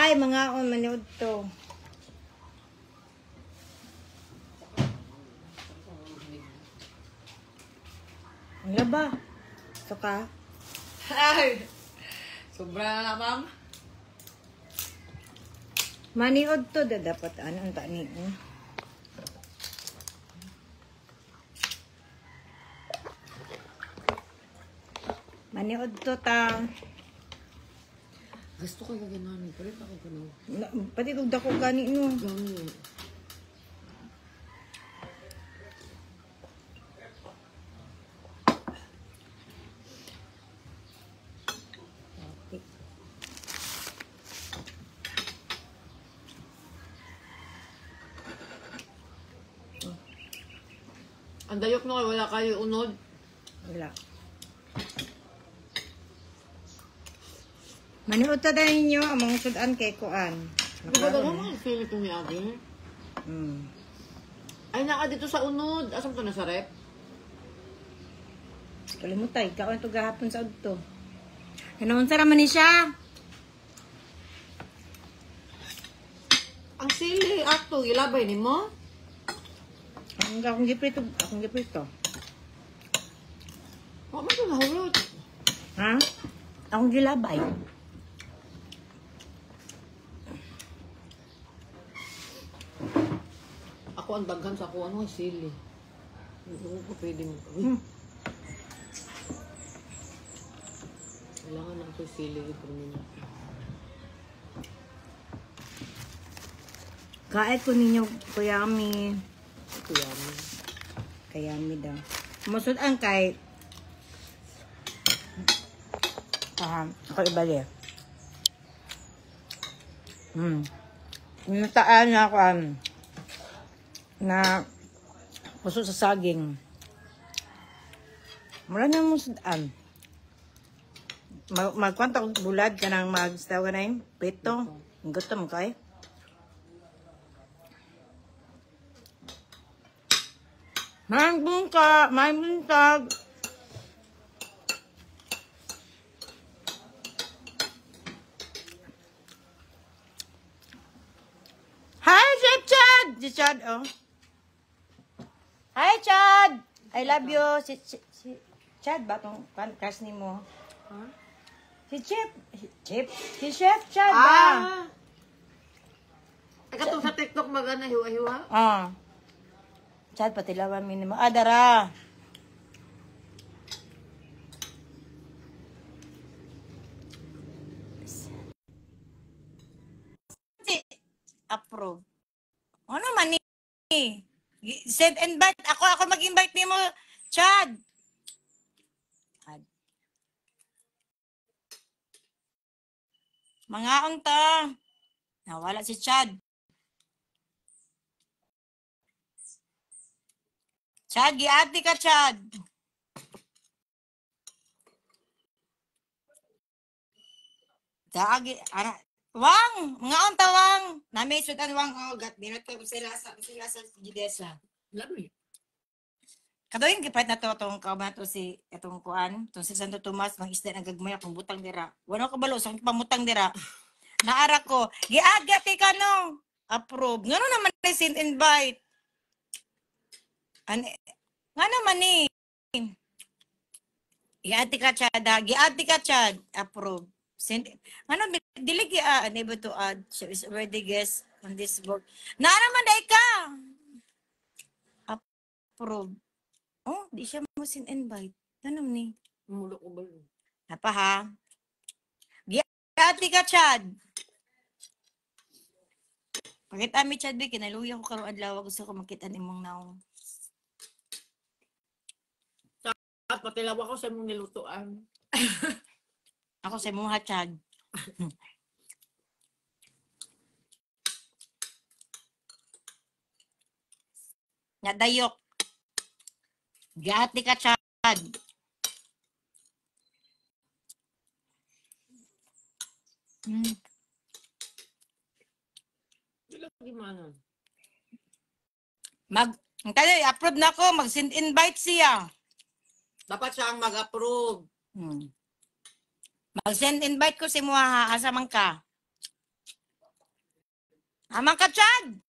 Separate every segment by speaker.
Speaker 1: Ay, mga on maniud to. Ang laba. So ka?
Speaker 2: Ay! Sobra na, ma'am.
Speaker 1: Maniod to da dapat ano ang tani. Maniod to ta.
Speaker 2: Gusto ko yung gananin. Palit ako gano'n.
Speaker 1: Pati kung dako gani no.
Speaker 2: Gani. Ang dayok no, wala kayo unod.
Speaker 1: Wala. Maniod ta dahil ninyo ang mga sudan kay kuan.
Speaker 2: Di ba daw mga sili itong ni Ate?
Speaker 1: Mm.
Speaker 2: Ay, naka dito sa unod. Asam to na sa rep?
Speaker 1: Kalimutay, kaon to gahapon sa udto. Ano unsa ra man ni siya?
Speaker 2: Ang sili, ato, ilabay ni mo?
Speaker 1: Ang akong giprito, akong giprito.
Speaker 2: Wa man to nahulot.
Speaker 1: Ha? Akong gilabay.
Speaker 2: Ako ang daghan sa ako, ano ang sili. Hindi ko pwede mo. Uy. Kailangan na ako sili dito nila.
Speaker 1: Kaet ko ninyo, kuyami.
Speaker 2: Kuyami.
Speaker 1: Kayami daw. Musud ang kay... Ako ibali. Nataan na ako na puso sa saging. Mura na mo sudan. Magkwanta og bulad ka nang magstaw ka na yun. Prito. Gutom ka eh. Maayong bungka, maayong buntag. Hi, Chef Chad! Si Chad, oh. Hi, Chad! I love you. Si Chad ba itong crush ni mo?
Speaker 2: Huh?
Speaker 1: Si Chef. Si Chef? Si Chef Chad ba?
Speaker 2: Ah! Ay, katong sa TikTok magana hiwa-hiwa?
Speaker 1: Ah. Chad, patilawan mi nimo. Ah, dara. Approve. Ano man ni? Send invite. Ako mag-invite nimo, Chad. Chad. Mga unta. Nawala si Chad. Chad, giati ka, Chad. Dagi, ara. Wang, mga unta wang. Nami sudan wang oh, gat binat ko sila sa Gidesa.
Speaker 2: Lami.
Speaker 1: Kadoyin gipat na to tong kauban to si itong kuan, tong si Santo Tomas mang isda ang gagmay akong butang dira. Wala ko balo sa akong pamutang dira. Naara ko, giagi ka no. Approve. Ngano naman ni send invite? An nga naman ni. Giati ka Chad, ha? Giati ka Chad. Approve. Send ngano dili gi unable to add. She is already guest on this board. Naa naman dai ka. Approve. Oh, di siya mo send invite. Ano ni?
Speaker 2: Mulo ko ba yun?
Speaker 1: Napa ha? Giati ka Chad. Pakita mi Chad bi kinaluya ko karong adlaw gusto ko makita nimong naong.
Speaker 2: At patilaw ako sa imong nilutuan.
Speaker 1: Ako sa imong ha Chad. Nadayok. Giati ka Chad.
Speaker 2: Di lagi manon.
Speaker 1: Mag ang tayo, approve na ako, mag-send invite siya.
Speaker 2: Dapat siya ang mag-approve.
Speaker 1: Mag-send invite ko si Muha, asa man ka? Amang ka, Chad!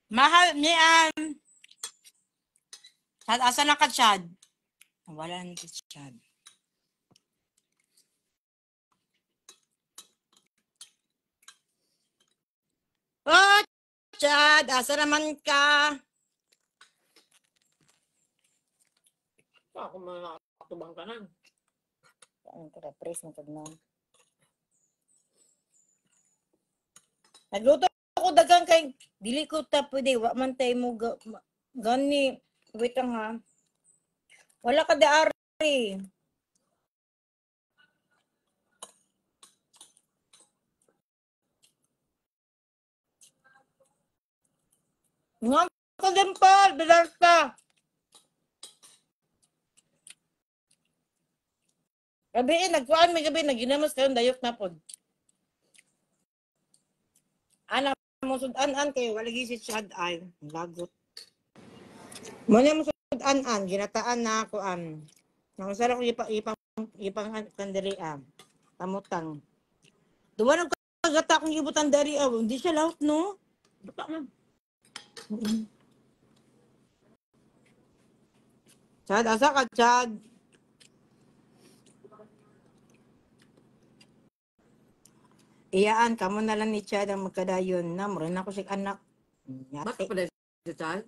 Speaker 1: Mahal niyan. Chad, asa na ka, Chad? Wala na si Chad. Oh, Chad, asa naman ka?
Speaker 2: Ako mga nakatubang ka na.
Speaker 1: Ang ka-press mo kag na. Nagluto ako dagan kay dili ko ta pwede wa man tay mo gani. Wait lang ha. Wala ka di ari. Nga ka din pa, Bilarta. Gabi eh, nagkuan may gabi, naginamos kayon dayok na pod. Ana mo sudan-an kayo, wala si Chad ay lagot. Mo na mo sudan-an, ginataan na kuan. Nang sara ko ipang ipang kandiri ah. Pamutang. Duwa nang kagata akong ibutan dari ah, hindi siya laut no.
Speaker 2: Bata man.
Speaker 1: Chad, asa ka Chad? Iyaan, kamo na lang ni Chad ang magkadayon na. Mura na ko siya anak.
Speaker 2: Bata
Speaker 1: Yate.
Speaker 2: pa si Chad?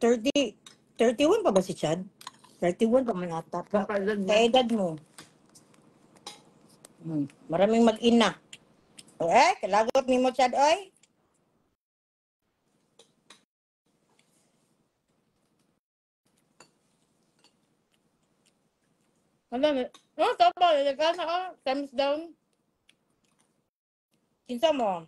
Speaker 1: 30, 31 pa ba si Chad? 31 pa man ata.
Speaker 2: Kaedad
Speaker 1: Sa edad mo. Maraming mag-ina. O eh, kalagot ni mo Chad, oy. Ano? Oh, tama. Nagkasa ka. Times down. Kinsa mo?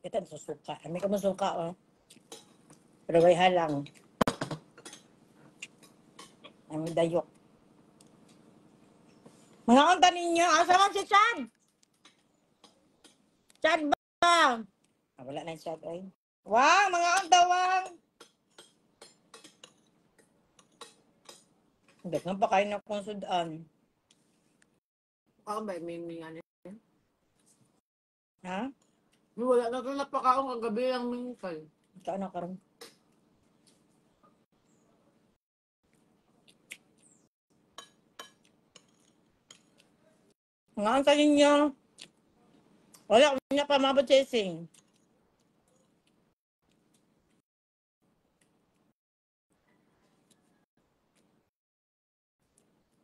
Speaker 1: Kita susuka. Ami ka suka oh. Pero way halang. Ami dayok. Mga unta ninyo, asa man si Chad? Chad ba? Ah, wala na yung Chad ay. Wang, mga unta, wang. Hindi nga pa kayo na kung sudan.
Speaker 2: Ako ba, may ano.
Speaker 1: Ha?
Speaker 2: Wala na ito napakaon kagabi lang minsan.
Speaker 1: Ikaw na karon. Mga unta ninyo. Wala, niya pa mabot chasing.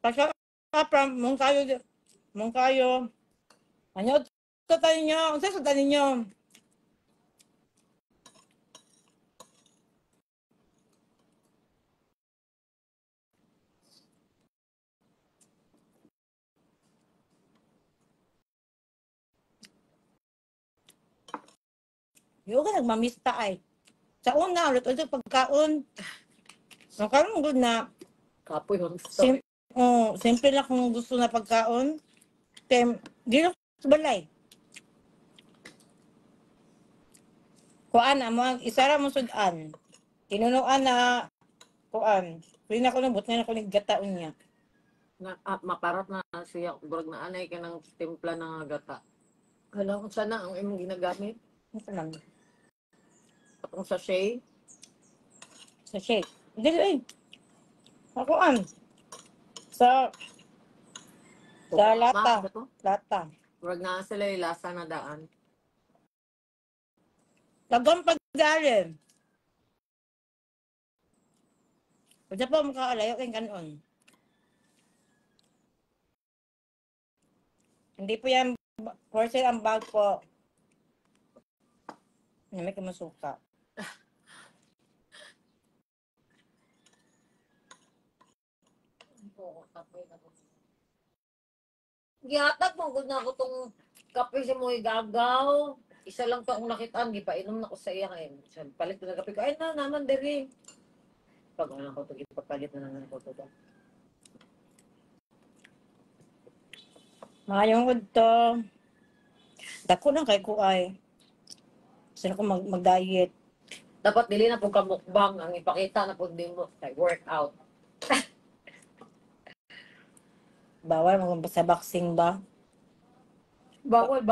Speaker 1: Pasya ka from Mongkayo, Mongkayo. Ano sa tayo niyo? Unsa sa tayo ninyo? Yung ka nagmamista ay. Sa una, ulit ulit pagkaon. Ang karon good na
Speaker 2: Kapoy ang story.
Speaker 1: Oh, simple lang kung gusto na pagkaon. Tem, di na sa balay. Kuan amo ang isara mo sudan. Tinunuan na kuan. Pwede na ko nabot na ko gataon niya.
Speaker 2: Na, maparat na siya. Burag na anay ka ng timpla ng gata. Hala kung sana ang imong ginagamit.
Speaker 1: Ito lang.
Speaker 2: Atong sachet.
Speaker 1: Sa shake. Dili eh. Ako. Sa lata. Lata.
Speaker 2: Murag na sila yung lasa na daan.
Speaker 1: Dagang pagdali. Pwede pa makaalayo kay kanon. Hindi po yan for sale ang bag po. Na may kumasuka.
Speaker 2: Gihatag mo gud na ako tong kape sa mo gagaw. Isa lang pa akong nakitaan, gipainom na ko sa iya kay sabi, palit ko na kape ko. Ay na naman diri. Pag ano ko to gipapalit na naman ko to.
Speaker 1: Maayong udto. Dako nang kay ko ay. Gusto na ko mag-diet.
Speaker 2: Dapat dili na pud ka mukbang ang ipakita na pud nimo kay workout.
Speaker 1: Bawal mag sa boxing ba?
Speaker 2: Bawal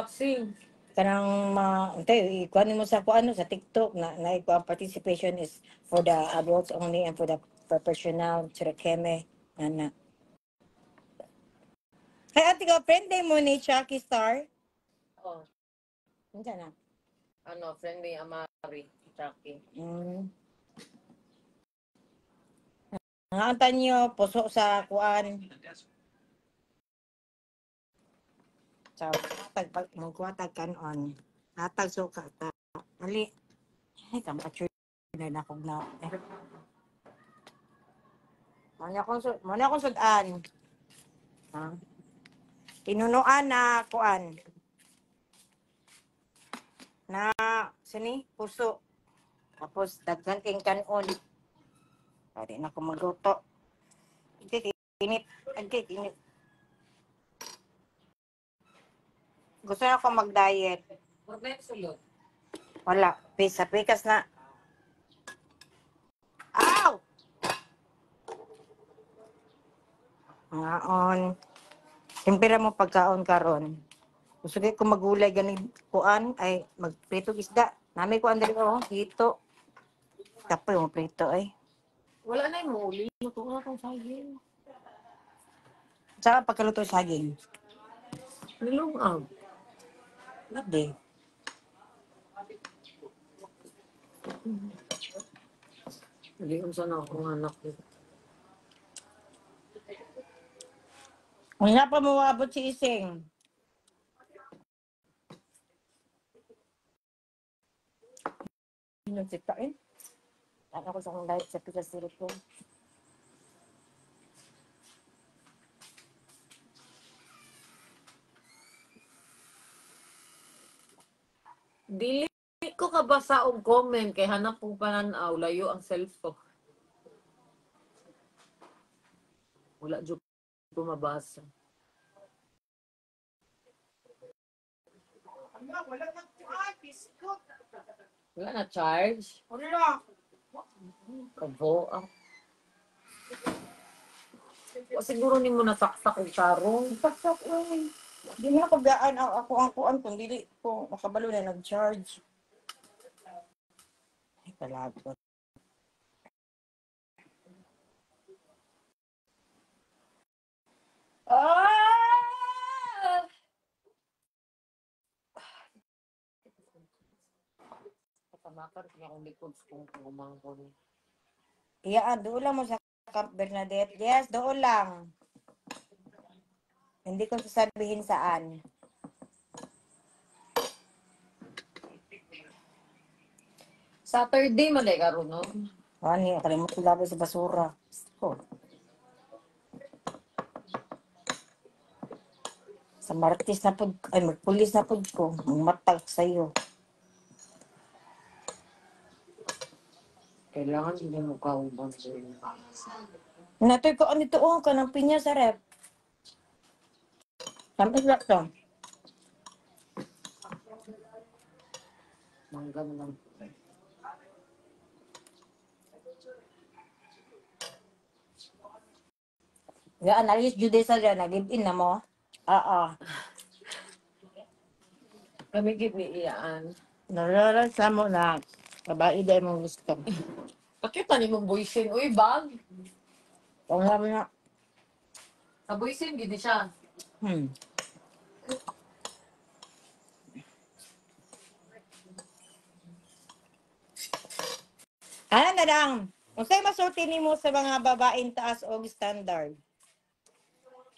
Speaker 2: boxing.
Speaker 1: Kanang ma untay ikuan nimo sa kuan sa TikTok na na ikuan participation is for the adults only and for the professional keme ana. Hey, ate ko, friend day mo ni Chucky Star.
Speaker 2: Oh,
Speaker 1: Unsa na?
Speaker 2: Ano, friend ni Amari, Chucky.
Speaker 1: Nga niyo puso sa kuan. Sa tag pag mo tag kanon. Hatag suka ta. Ali. Ay, kamature na na kog na. Eh. Mo na akong sudan. Ha? Tinunuan na kuan. Na sini puso. Tapos daghan king kanon. Pwede na ako magluto. Okay, init. Okay, init. Gusto na ako mag-diet.
Speaker 2: Murag sulod.
Speaker 1: Wala. Pisa, pikas na. Aw! Ngaon. Siyempre mo pagkaon karon. Gusto ko magulay gani kuan ay magprito isda. Nami kuan diri oh, hito. Kapoy mo prito ay.
Speaker 2: Wala na yung uli. Luto na tong saging.
Speaker 1: Saka pagkaluto saging.
Speaker 2: Nilungag.
Speaker 1: Grabe.
Speaker 2: Hindi unsa na akong anak.
Speaker 1: Wala pa mo abot si Ising. Nagsitain. Ano ko sa akong diet sa pikas ko.
Speaker 2: Dili ko kabasa og comment kay hanap kong panan-aw, layo ang cellphone. Wala jud ko mabasa.
Speaker 1: Wala na ay,
Speaker 2: Wala na charge.
Speaker 1: Wala.
Speaker 2: Kabo ah. O siguro nimo nasaksak og tarong.
Speaker 1: Saksak oy. Di na ako gaan ako ang kuan kung dili ko makabalo na nag-charge. Ay, palabot.
Speaker 2: Ah! Patamakar niya akong likod kung kumangkon.
Speaker 1: Iyaan, doon lang mo sa Camp Bernadette. Yes, doon lang. Hindi ko sasabihin saan.
Speaker 2: Saturday man day karon, no?
Speaker 1: Ano, kalimut ko labi sa basura. Oh. Sa Martes na pud, ay magpulis na pud ko. Matag sa'yo.
Speaker 2: Kailangan hindi mo kauban.
Speaker 1: Natoy ko, ano ito, oh, kanang pinya sa rep. Tamis lang to.
Speaker 2: Mangga na lang.
Speaker 1: Ya, analis Judesa dyan, nag-live-in na mo. Oo.
Speaker 2: Kami gid ni iyaan.
Speaker 1: Nararas mo na babae dahil mong gusto.
Speaker 2: Pakita ni mong boysin. Uy, bag.
Speaker 1: Kung sabi na,
Speaker 2: Sa boysin, gid ni siya.
Speaker 1: Ano na lang? Unsay masulti nimo sa mga babaeng taas og standard?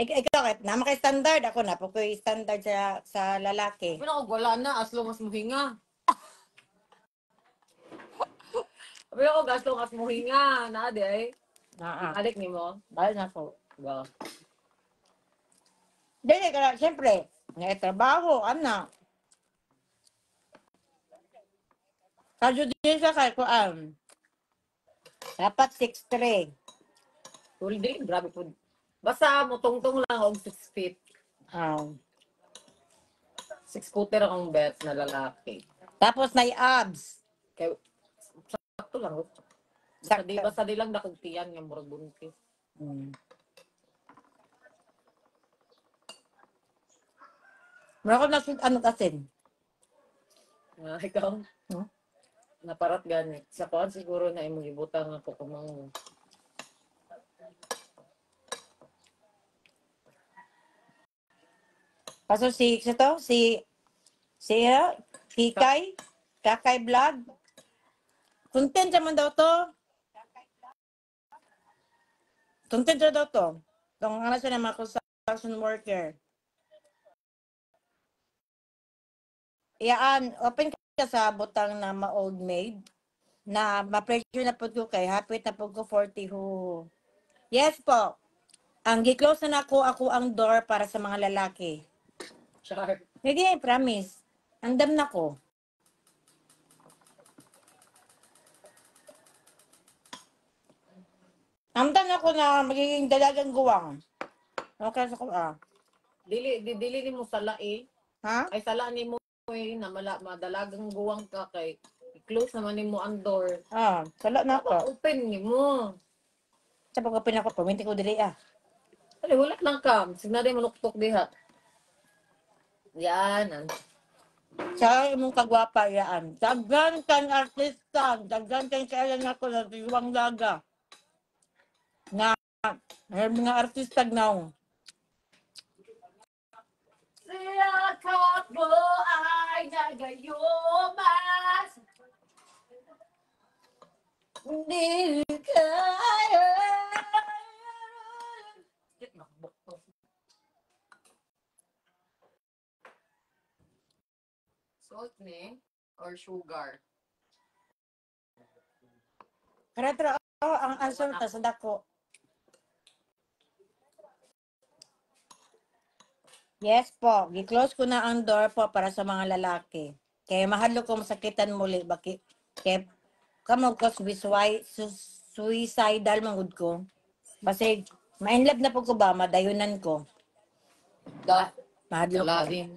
Speaker 1: Ikaw, kahit naman kay standard, ako na po ko'y standard sa lalaki.
Speaker 2: Pero ako, wala na, as long as muhinga. Pero ako, as long as muhinga. Naa di ay.
Speaker 1: Naa.
Speaker 2: Alik ni mo.
Speaker 1: Bahal na ko.
Speaker 2: Ba.
Speaker 1: Dili ka siyempre, trabaho, ana. Kadyo din sa kay kuan. Dapat 6'3".
Speaker 2: Pwede, grabe po. Basta mutungtong lang og 6 feet.
Speaker 1: Ah.
Speaker 2: Six-footer akong bet na lalaki.
Speaker 1: Tapos na abs.
Speaker 2: Kay sakto lang. Sa di basta di lang nakugtiyan nga murag buntis.
Speaker 1: Meron na sweet ano asin.
Speaker 2: Nga ikaw.
Speaker 1: Huh?
Speaker 2: Naparat gani. Sa kuan siguro na imong gibutang ako kumang
Speaker 1: Kaso si ito, si si Kikay, Kakay Vlog. Content naman daw to. Content na daw to. Itong ano siya na mga construction worker. Iyaan, open ka sa butang na ma-old maid na ma-pressure na po ko kay hapit na po ko 40 ho. Yes po. Ang gi-close na nako ako ang door para sa mga lalaki.
Speaker 2: Char.
Speaker 1: Hindi, promise. Andam na ko. Andam na ko na magiging dalagang guwang. Okay, sa ko ah.
Speaker 2: Dili di dili nimo sala eh.
Speaker 1: Ha?
Speaker 2: Ay sala nimo eh na mala, madalagang guwang ka kay i-close naman nimo ang door.
Speaker 1: Ah, sala na ako.
Speaker 2: Open nimo.
Speaker 1: Sa pag-open ako, paminti ko dili ah.
Speaker 2: Ay, wala lang ka. Signari manuktok diha. Yan.
Speaker 1: Sa imong kagwapa yaan. Daghan kang artista, daghan kang kailan ako na tiwang daga. Na may mga artista gnaw.
Speaker 2: Siyakap mo ay nagayumas. Hindi kaya. Salt ni or sugar?
Speaker 1: Karetro, oh, ang answer ta sa dako. Yes po, gi-close ko na ang door po para sa mga lalaki. Kaya mahalo ko masakitan muli baki kay kamo ko suicidal mangud ko. Basig ma-inlove na po ko ba madayunan ko.
Speaker 2: Da,
Speaker 1: Mahadlok ko.
Speaker 2: lalim.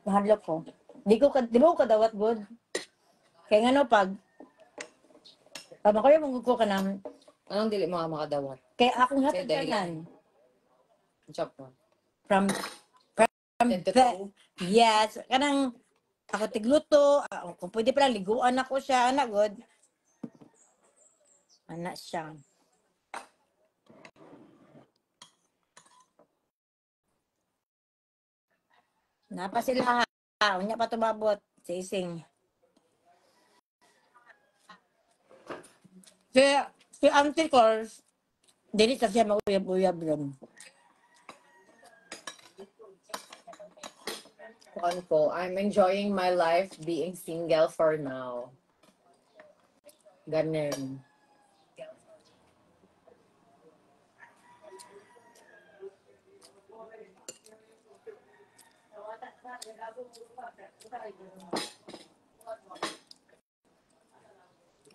Speaker 1: Mahadlok ko. Di ko ka, di ba ko kadawat good? Kaya ngano pag pag makuya mong ko kanang
Speaker 2: Anong dili mga makadawat?
Speaker 1: kaya akong
Speaker 2: Say
Speaker 1: hatag
Speaker 2: dahilan.
Speaker 1: tanan
Speaker 2: Job mo.
Speaker 1: from
Speaker 2: 10 to 2.
Speaker 1: Yes, kanang ako tigluto, ah, kung pwede pala liguan ako siya, ana good. Ana siya. Napa sila ha, unya pa tumabot si Ising. Si si Auntie Cors, dili sa siya mauyab-uyab ron.
Speaker 2: Kuan ko, I'm enjoying my life being single for now. Ganun.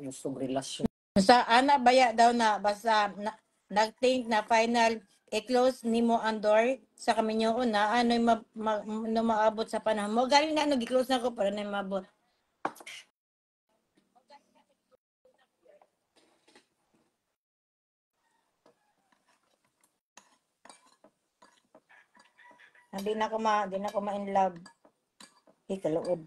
Speaker 2: Gusto relasyon.
Speaker 1: Sa ana baya daw na basta na, nag-think na final i-close nimo ang door sa kaminyo na ano'y ma, ma, no maabot sa panahon mo. Galing na ano, gi-close na ko para na maabot. Hindi na ako ma, di na ako ma-in love. Di kaluod.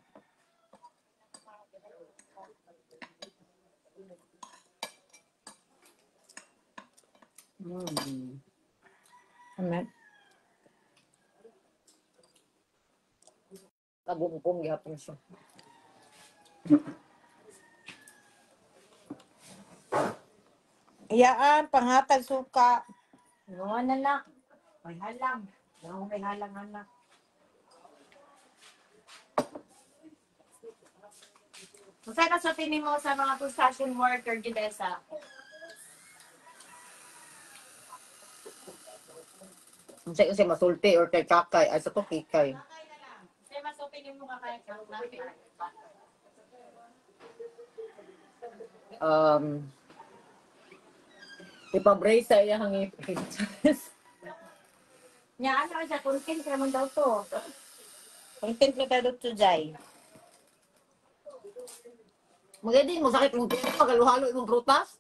Speaker 1: Amen.
Speaker 2: Tagumkom gihapon siya.
Speaker 1: Iyaan, panghatag suka. Ano na lang. May halang. Wala may halang anak.
Speaker 3: Unsa ka sa tingin mo sa mga construction worker Gidesa?
Speaker 2: Unsa kasi masulti or kay kakay ay sa to kikay.
Speaker 3: Unsa mas opinion mo ka kay
Speaker 2: Ipa-brace sa iyang ngipin.
Speaker 1: Nya ano siya content raman daw to. Content na tayo to Jai.
Speaker 2: Magedi mo sakit mong tiyan, magaluhalo imong prutas.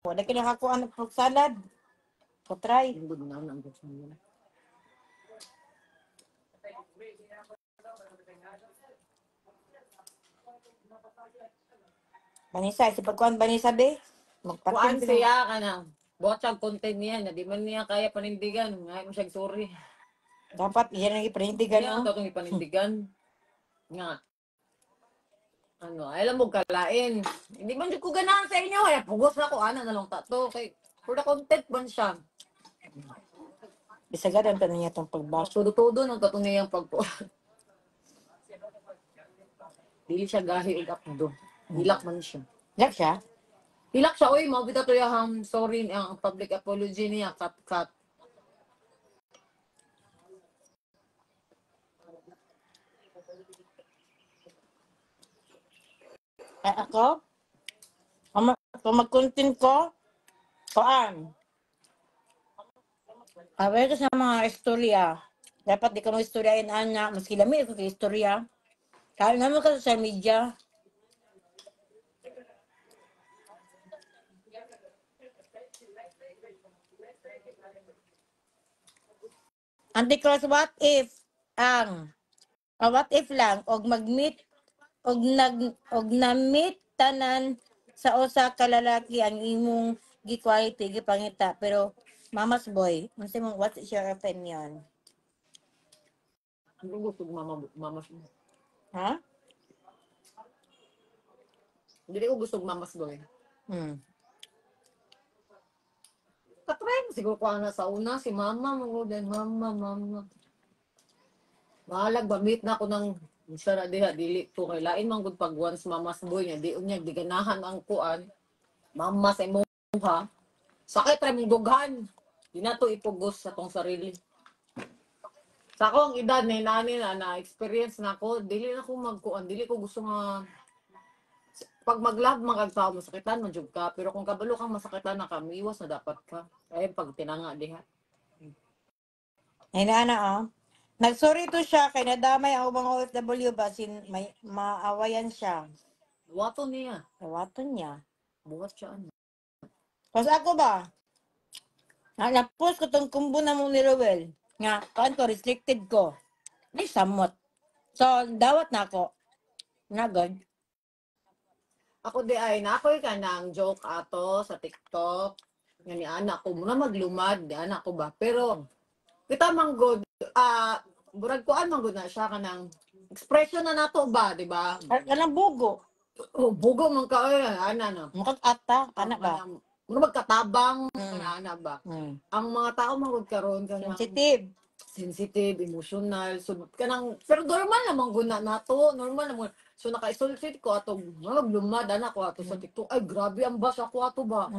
Speaker 1: Wala ka nakakuha ng fruit salad. Ko try.
Speaker 2: Good na ang gusto mo.
Speaker 1: Banisa, si pagkuhan Banisa be.
Speaker 2: Kuan
Speaker 1: Magpatin
Speaker 2: siya ka na. Buhat siya ang content niya na di man niya kaya panindigan. Ngay mo siya sorry.
Speaker 1: Dapat iyan ang ipanindigan
Speaker 2: Niya
Speaker 1: no.
Speaker 2: ang tatong ipanindigan. Nga. Ano, ay, alam mo kalain. Hindi man jud ko ganahan sa inyo. Kaya pugos na ko ana na lang tato kay for the content man siya.
Speaker 1: Bisagad ang tanan niya tong pagbaso.
Speaker 2: Todo-todo nang tatong niyang pagpo. Dili siya gahi og apdo. Hilak man siya.
Speaker 1: Yak siya.
Speaker 2: Hilak siya oy, mao bitaw to iyang sorry ang public apology niya cut cut.
Speaker 1: Ay, ako? Kung mag-content ko, kuan. Aware ka sa mga istorya. Dapat di ka mo istoryain ana. Maski lami ako kay istorya. Kaya naman ka sa social media. Anticross, what if ang what if lang og mag-meet og nag og na-meet tanan sa usa ka lalaki ang imong gi-quality gipangita pero mama's boy, unsa mong, what's your opinion?
Speaker 2: Ano gusto mama mama?
Speaker 1: Ha?
Speaker 2: Dili ko gusto mamas boy. Katry mo siguro ko ana sa una si mama mo then mama mama. Bahalag ba meet na ako ng unsa na diha dili to kay lain man gud pag once mamas boy niya di unya di ganahan ang kuan mama sa imong ha. Sakit ra mong dughan. Di na to ipugos sa tong sarili. Sa akong edad na nani na na experience na ako, dili na ko magkuan, dili ko gusto nga pag mag-love man kag tao masakitan man jud ka, pero kung kabalo kang masakitan na ka, miiwas na dapat ka. Ay pag tinanga diha.
Speaker 1: Ay na na oh. Nagsorry to siya kay nadamay ang ubang OFW basin may maawayan siya.
Speaker 2: Wato niya.
Speaker 1: Tawaton niya.
Speaker 2: Buhat siya ano.
Speaker 1: Tapos ako ba? Na na-post ko tong kumbo na mo ni Ruel. Nga, kuan ko, restricted ko. Di samot. So, dawat na ako. Na good.
Speaker 2: Ako di ay na ako'y kanang joke ato sa TikTok. Nga ni anak ko muna maglumad, di anak ko ba. Pero kita man good, murag kuan man good na siya kanang expression na nato ba, di ba?
Speaker 1: Ay, kanang bugo.
Speaker 2: Oh, bugo man ka ay ana na.
Speaker 1: Mukhang ata, ana ba?
Speaker 2: Mura magkatabang ana ba. Ang mga tao man gud karon kanang
Speaker 1: Sensitive.
Speaker 2: Sensitive, emotional. So kanang pero normal namang guna nato, normal naman. So naka-isolate ko ato, maglumad anak ko ato sa TikTok. Ay grabe ang bash ako ato ba.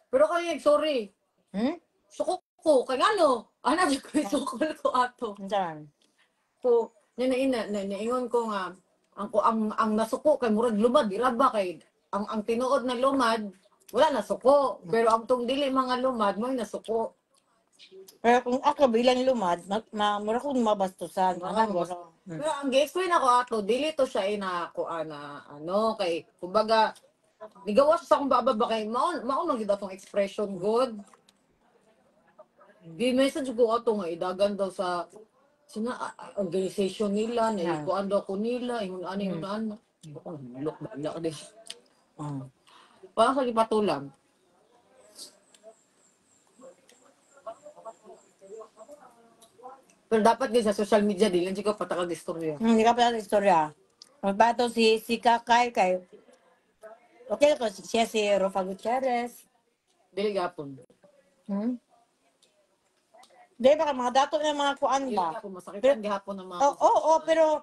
Speaker 2: Pero kay sorry. Suko ko kay ngano? Ana jud ko sukol ko ato.
Speaker 1: Unsa?
Speaker 2: So na na, na naingon ko nga ang ko ang nasuko kay murag lumad dira ba kay ang tinuod na lumad wala nasuko, pero ang tong dili mga lumad mo'y nasuko.
Speaker 1: Pero kung ako bilang lumad, mura kong mabastusan.
Speaker 2: Mura
Speaker 1: Ana,
Speaker 2: kong
Speaker 1: mura.
Speaker 2: Pero ang gi-explain ako ato, dili to siya ina ko ana ano kay kumbaga nigawas sa akong baba ba kay mao mao man gid atong expression good. Gi message ko ato nga idagan daw sa sina organization nila na ikuan daw ko nila ingon ani ingon ana. Oh, look ba ka din. Para sa gipatulang. Pero dapat din sa social media di lang ko patakag istorya.
Speaker 1: Hindi ka pala istorya. Magbato si Kakay kay okay ko siya si Rafa Gutierrez.
Speaker 2: Dili gapon.
Speaker 1: Di ba mga dato ng mga kuan
Speaker 2: Dili
Speaker 1: ba?
Speaker 2: gapon masakit ang gihapon ng mga
Speaker 1: Oo, oh, oh, pero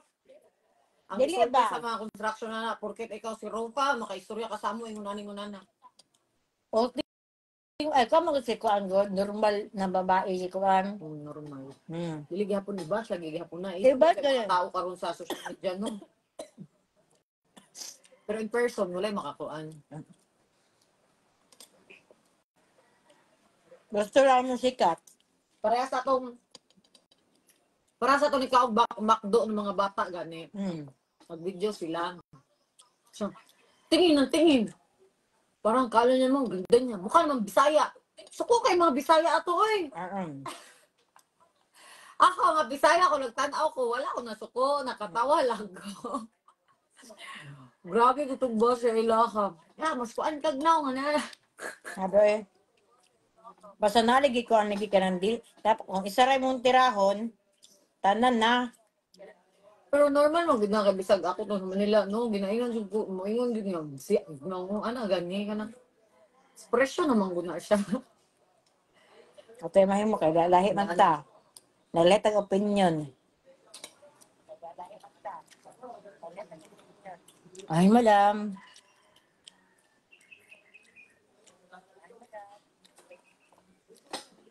Speaker 2: ang
Speaker 1: dili
Speaker 2: isulti
Speaker 1: ba?
Speaker 2: sa mga construction na porket ikaw si Rafa makaistorya ka sa amo ingon ani ingon ana.
Speaker 1: O ay kamo si kuan go normal na babae si kuan.
Speaker 2: Oh, normal. Dili gihapon di ba? Lagi gihapon na.
Speaker 1: Di ba,
Speaker 2: Mga tao karon sa social media no. Pero in person wala makakuan.
Speaker 1: Gusto lang mo sikat.
Speaker 2: Parehas atong Para sa to ni kaog makdo ng mga bata gani. Mag-video sila. So, tingin ng tingin. Parang kala niya mo, ganda niya. Mukha naman Bisaya. Suko kay mga Bisaya ato oy. Ako nga Bisaya ko nagtan-aw ko, wala ko nasuko, nakatawa lang ko. Grabe ko tong boss sa ilaha. Ya, mas kuan kag naw nga na.
Speaker 1: Ado eh. Basta naligi ko ang lagi ka ng deal. Tapos kung isa ray mong tirahon, tanan na.
Speaker 2: Pero normal man gid na kay bisag ako to sa Manila, no, ginaingon jud ko, moingon jud nga si no, ana gani kana. Expression naman gud na siya.
Speaker 1: Ato yung mahimo kay lahi man ta. Nagletag opinion. Ay, madam.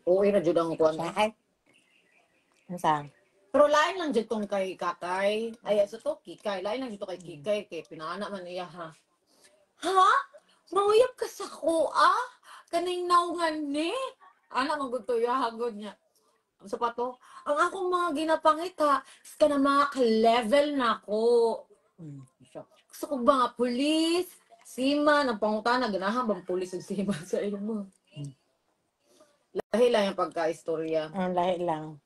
Speaker 2: Oo, ra jud ang kuan.
Speaker 1: Ay. Ano sa?
Speaker 2: Pero lain lang jud tong kay Kakay. Ay, sa to Kikay. Lain lang jud to kay Kikay kay pinaana man iya ha. Ha? Manguyab ka sa kuha? Kaning naungan ni? Ana man gud to iya hagod niya. Ang sa pa to, ang akong mga ginapangita, is ka na mga ka-level na ako. Gusto ko ba nga pulis, seaman, ang pangutana, ganahan bang pulis ug seaman sa imo? Lahi lang yung pagka-istorya.
Speaker 1: Ang lahi lang.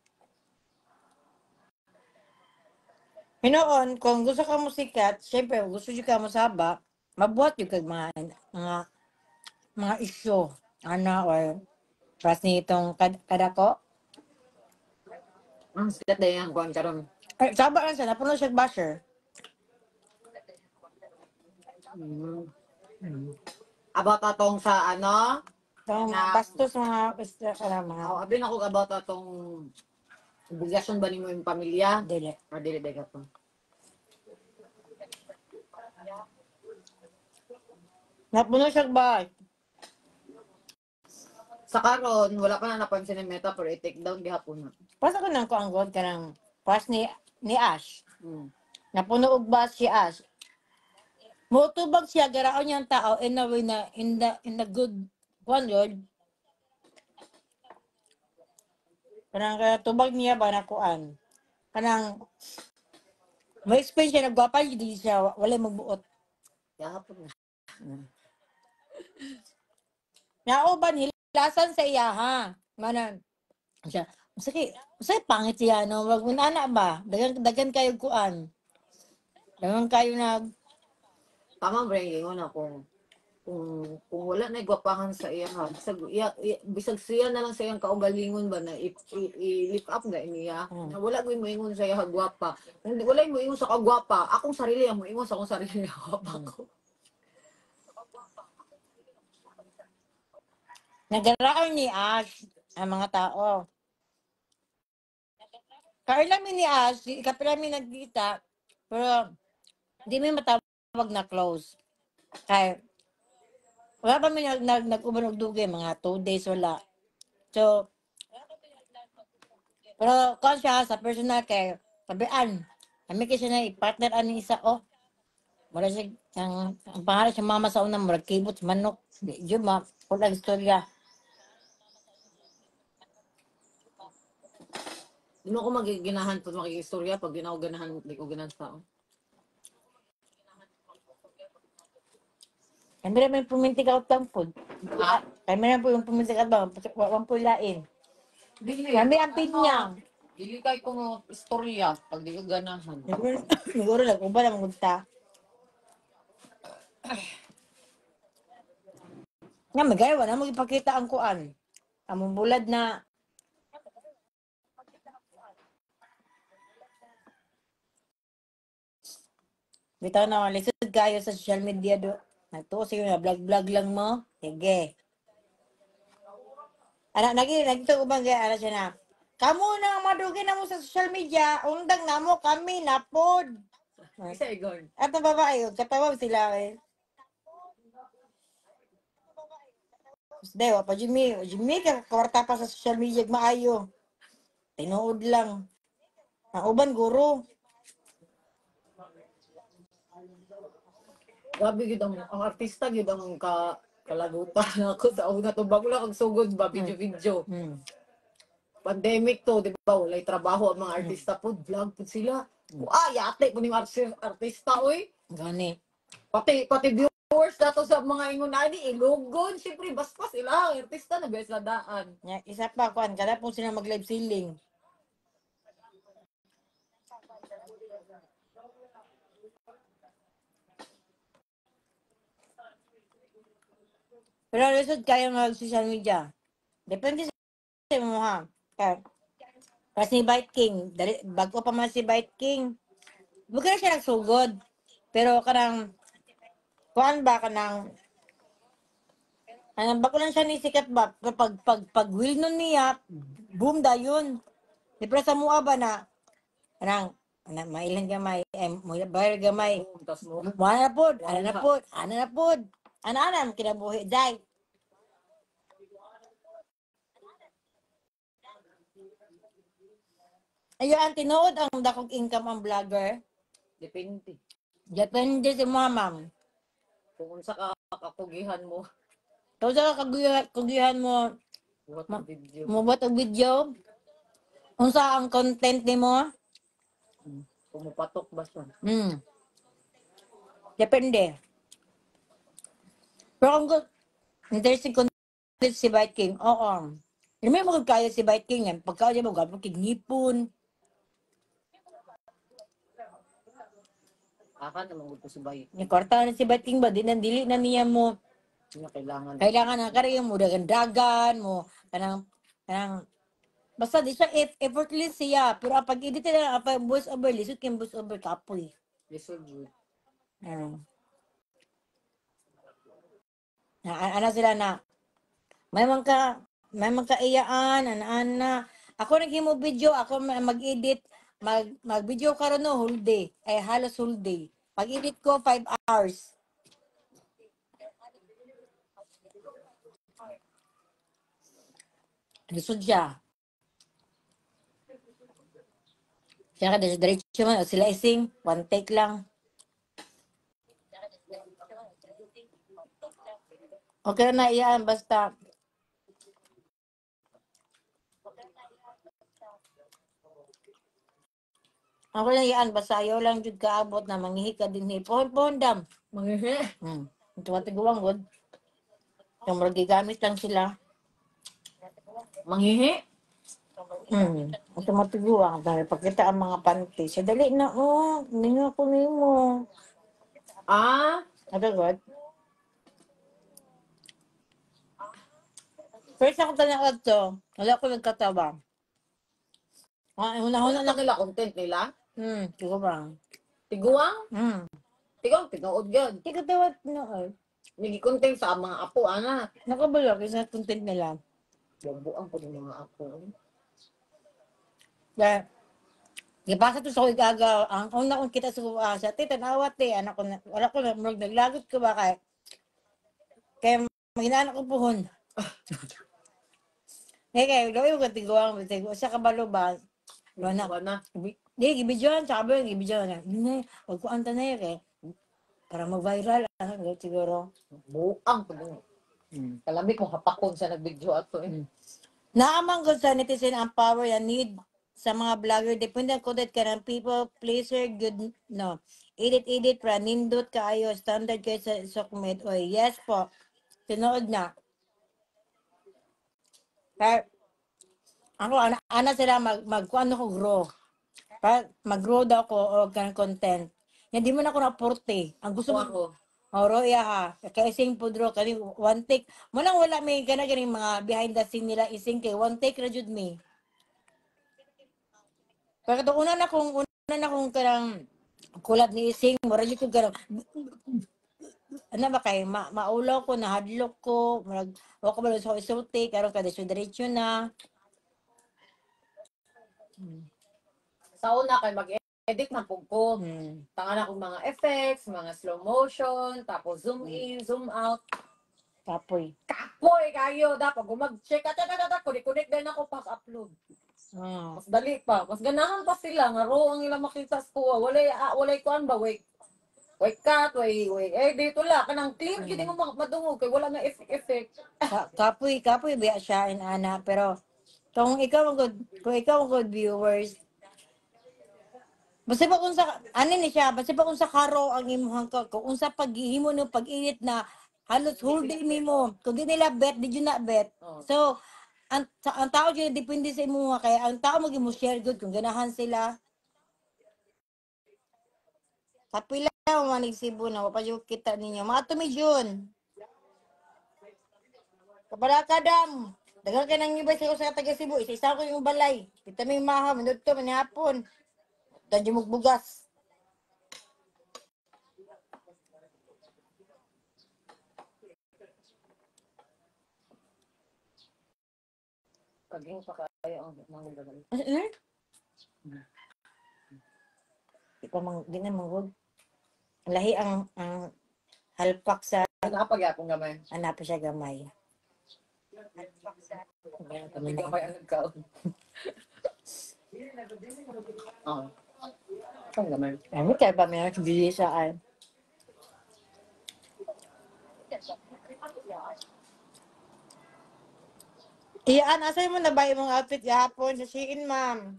Speaker 1: Hinoon, kung gusto ka mo sikat, syempre, kung gusto ka mo saba, mabuhat yung kag mga issue. Ano, or pas ni itong kadako.
Speaker 2: Ang sikat na yan, kuan karon.
Speaker 1: Ay, saba lang siya, napuno siya basher.
Speaker 2: About atong sa ano?
Speaker 1: So,
Speaker 2: Na-
Speaker 1: bastos mga, basta, ano, mga,
Speaker 2: Oh, abi na ko about atong obligasyon ba nimo yung pamilya?
Speaker 1: Dili.
Speaker 2: Or dili dili ka pa.
Speaker 1: Napuno siya ba?
Speaker 2: Sa karon wala pa na napansin ni Meta pero i-take down gihapon na.
Speaker 1: Pasa ko nang ko ang god ka ng pas ni Ash. Napuno og bus si Ash. Motubag siya garaon niyang tao in a way na in the good one Lord. Kanang kaya tubag niya ba na kuan. Kanang may explain siya nagwapa di siya wala magbuot.
Speaker 2: Gihapon na.
Speaker 1: Nauban hilasan sa iya ha. Manan siya sige, sige pangit siya no, wag mo na ba. Dagan dagan kayo kuan. Dagan kayo nag
Speaker 2: Tama ba yung ingon ako? Kung wala na igwapahan sa iya ha, bisag iya, bisag siya na lang sa iyang kaugalingon ba na i-lift up na niya. Na wala ko moingon sa iya gwapa. Kung wala mo ingon sa kagwapa, akong sarili ang moingon sa akong sarili nga gwapa ko.
Speaker 1: Nagaraon ni Ash ang mga tao. Kaila mi ni Ash, kapila mi nagkita, pero di mi matawag na close. Kay wala pa mi nag-uban og dugay, mga 2 days wala. So, pero kon siya sa personal kay tabian. Kami kasi na i-partner ani isa oh. Mura siya, ang pangalan siya mama sa una, murag kibot, manok. Di, yun ma, wala istorya.
Speaker 2: Di mo ko magiginahan pag makikistorya pag di na ako ganahan, di ko ganahan sa tao.
Speaker 1: Kami naman pumintig out lang po.
Speaker 2: Ha?
Speaker 1: Kami naman po yung pumintig out lang. Wang po lain.
Speaker 2: Dili.
Speaker 1: Kami ang pinyang.
Speaker 2: Dili kay ko istorya pag di ko ganahan.
Speaker 1: Siguro lang, uba lang magunta. Nga, magaya, wala mo ipakita ang kuan. Among bulad na bitaw na, lisod kayo sa social media do. Nagtuo sige na, vlog-vlog lang mo. Sige. Ana, nagito ubang gaya, ana siya na. Kamu na ang madugi na mo sa social media, undang na mo kami napod.
Speaker 2: Isa igon.
Speaker 1: At ang babae, katawag sila eh. Hindi, wa pa Jimmy. Jimmy, kwarta pa sa social media, maayo. Tinuod lang. Ang uban, guro.
Speaker 2: Grabe gid ang artista gid ang kalagutan ako sa una to bago lang ang sugod ba video video. Pandemic to, di ba? Walay trabaho ang mga artista po, vlog po sila. Ah, yate po ni artista, oy.
Speaker 1: Gani.
Speaker 2: Pati pati viewers dato sa mga ingon ani ilugon, syempre basta sila ang artista na bes daan.
Speaker 1: Nya, isa pa kuan kada po sila mag live selling. Pero lisod kayo mag social media. Depende sa imo ha. Kaya, kasi ni Bite King, dali, bago pa man si Bite King. Buka na siya nagsugod. Pero kanang kuan ba kanang anang bago lang siya ni sikat ba pero pag will nun niya boom dayon. Di pero sa mua ba na kanang na mailan gamay eh, mo bayar gamay.
Speaker 2: Boom, tas mo.
Speaker 1: Wala na pod, ana na pod, ana na pod. Ana ana ang kinabuhi day. Ayo ang tinuod ang dakong income ang vlogger.
Speaker 2: Depende.
Speaker 1: Depende sa mga ma'am.
Speaker 2: Kung unsa ka kakugihan mo,
Speaker 1: Kung sa kagugihan mo,
Speaker 2: buhat ang video.
Speaker 1: mubuhat og video, unsa ang content nimo?
Speaker 2: Kung mupatok ba siya.
Speaker 1: Depende. Pero kung interesting content si Bite King, oo. Hindi mo kaya si Bite King yan. Pagka niya mo, gapon kig ngipon.
Speaker 2: Aka naman gud ko si Bay.
Speaker 1: Ni kwarta na si Bite King ba, di na, dili na niya mo.
Speaker 2: Hindi na kailangan.
Speaker 1: Kailangan na kari mo dagan-dagan mo kanang kanang basta di siya effortless siya pero ang pag-edit na ang pag voice over lisod kay voice over kapoy.
Speaker 2: Lisod jud.
Speaker 1: Ano. Na ana sila na may man ka iyaan ana ana ako naghimo video ako mag-edit mag video karon no whole day ay halos whole day pag-edit ko 5 hours. Lisod siya. Siya ka diretso man o sila ising one take lang. Okay na iyan basta ako na iyan basta ayaw lang jud kaabot na manghihi ka din pohon pohon dam.
Speaker 2: Mangihi.
Speaker 1: Ito tiguang god. Yung murag gigamit lang sila.
Speaker 2: Manghihi?
Speaker 1: Ito matiguang dahil pagkita ang mga panty. Siya dali na oh, hindi nga ako nimo.
Speaker 2: Ah,
Speaker 1: Ano god? First ako tanaw to, wala ko nagkatawa. Ah, una-una
Speaker 2: una
Speaker 1: na.
Speaker 2: na nila content nila.
Speaker 1: Tiguang.
Speaker 2: Tiguang? Tiguang tinuod gyud.
Speaker 1: Di ka tawa noon.
Speaker 2: Nigi content sa mga apo ana.
Speaker 1: Nakabalo kasi sa content nila.
Speaker 2: Buang po ng mga apo.
Speaker 1: Kaya, gipasa to sa ko igagaw. Ang una kong kita sa sa te, tanawa te, anak ko na, wala ko na, murag naglagot ko ba kay, kaya maginaan ko puhon. Kaya kaya, gawin ko tiguang, tigo, sa kabalo ba, wala na,
Speaker 2: Wala na.
Speaker 1: Di, gibidyoan, sa kabalo, gibidyoan na. Hindi, wag ko anta na yun eh. Para mag-viral, ano, siguro.
Speaker 2: Buang po din. Kalami kong hapakon sa nag-video ato eh.
Speaker 1: Naamang ko sa netizen ang power na need sa mga vlogger. Depende ang content ka ng people, pleaser, good, no. Edit, edit, pra, nindot kaayo, standard kayo sa sokmed. Oy, yes po. Tinuod na. Kaya, ako, ana, ana sila mag ano ko grow. Pa, mag-grow daw ko o kanang content. Hindi mo na ako na porte. Ang gusto mo,
Speaker 2: Ako.
Speaker 1: Oro iya ha. Kay ising pudro kani one take. Mo nang wala may gana ganing mga behind the scene nila ising kay one take ra jud mi. Pero katong una na kong kanang collab ni ising mura jud ko kanang ano ba kay maulaw ko nahadlok ko murag wa ko balo sa isulti karon ka diretso na.
Speaker 2: Sa una kay mag-edit man pud ko. Tanga na akong mga effects, mga slow motion, tapos zoom in, zoom out.
Speaker 1: Kapoy.
Speaker 2: Kapoy kayo dapat kung mag-check at at at kunik-kunik din ako pas upload. Mas dali pa, mas ganahan pa sila nga raw ang ilang makita sa kuha. Walay walay kuan ba way way cut, way way edit wala kanang clean gid mo madungog kay wala na effect effect.
Speaker 1: Kapoy kapoy biya siya in ana pero Kung ikaw ang good viewers, basta pa kung sa, ano ni siya, basta pa kung sa karo ang imuhang ka, kung unsa paghihimo no pag-init na halos whole day nimo. Kung di nila bet, di jud na bet.
Speaker 2: Oh.
Speaker 1: So, ang tao jud depende sa imuha kaya ang tao mo mo share good kung ganahan sila. Kapila manig Cebu na wa pa jud kita ninyo. Maato mi June. Kabala dam. Daghan kay nang ibay sa sa taga Cebu, isa-isa ko yung balay. Kita mi maha minudto man hapon. Dadyo mong bugas.
Speaker 2: Kaging pa kayo ang mga ganun.
Speaker 1: Ano? Di pa mang di na manggod. Lahi ang halpak sa
Speaker 2: Nakapagyapon gamay.
Speaker 1: anak pa siya gamay.
Speaker 2: Gamay ang nagkaon. Oo. Ang gamay.
Speaker 1: Ano kaya ba may bili sa ay? Iyan, asa mo na ba imong outfit gahapon sa Shein, ma'am?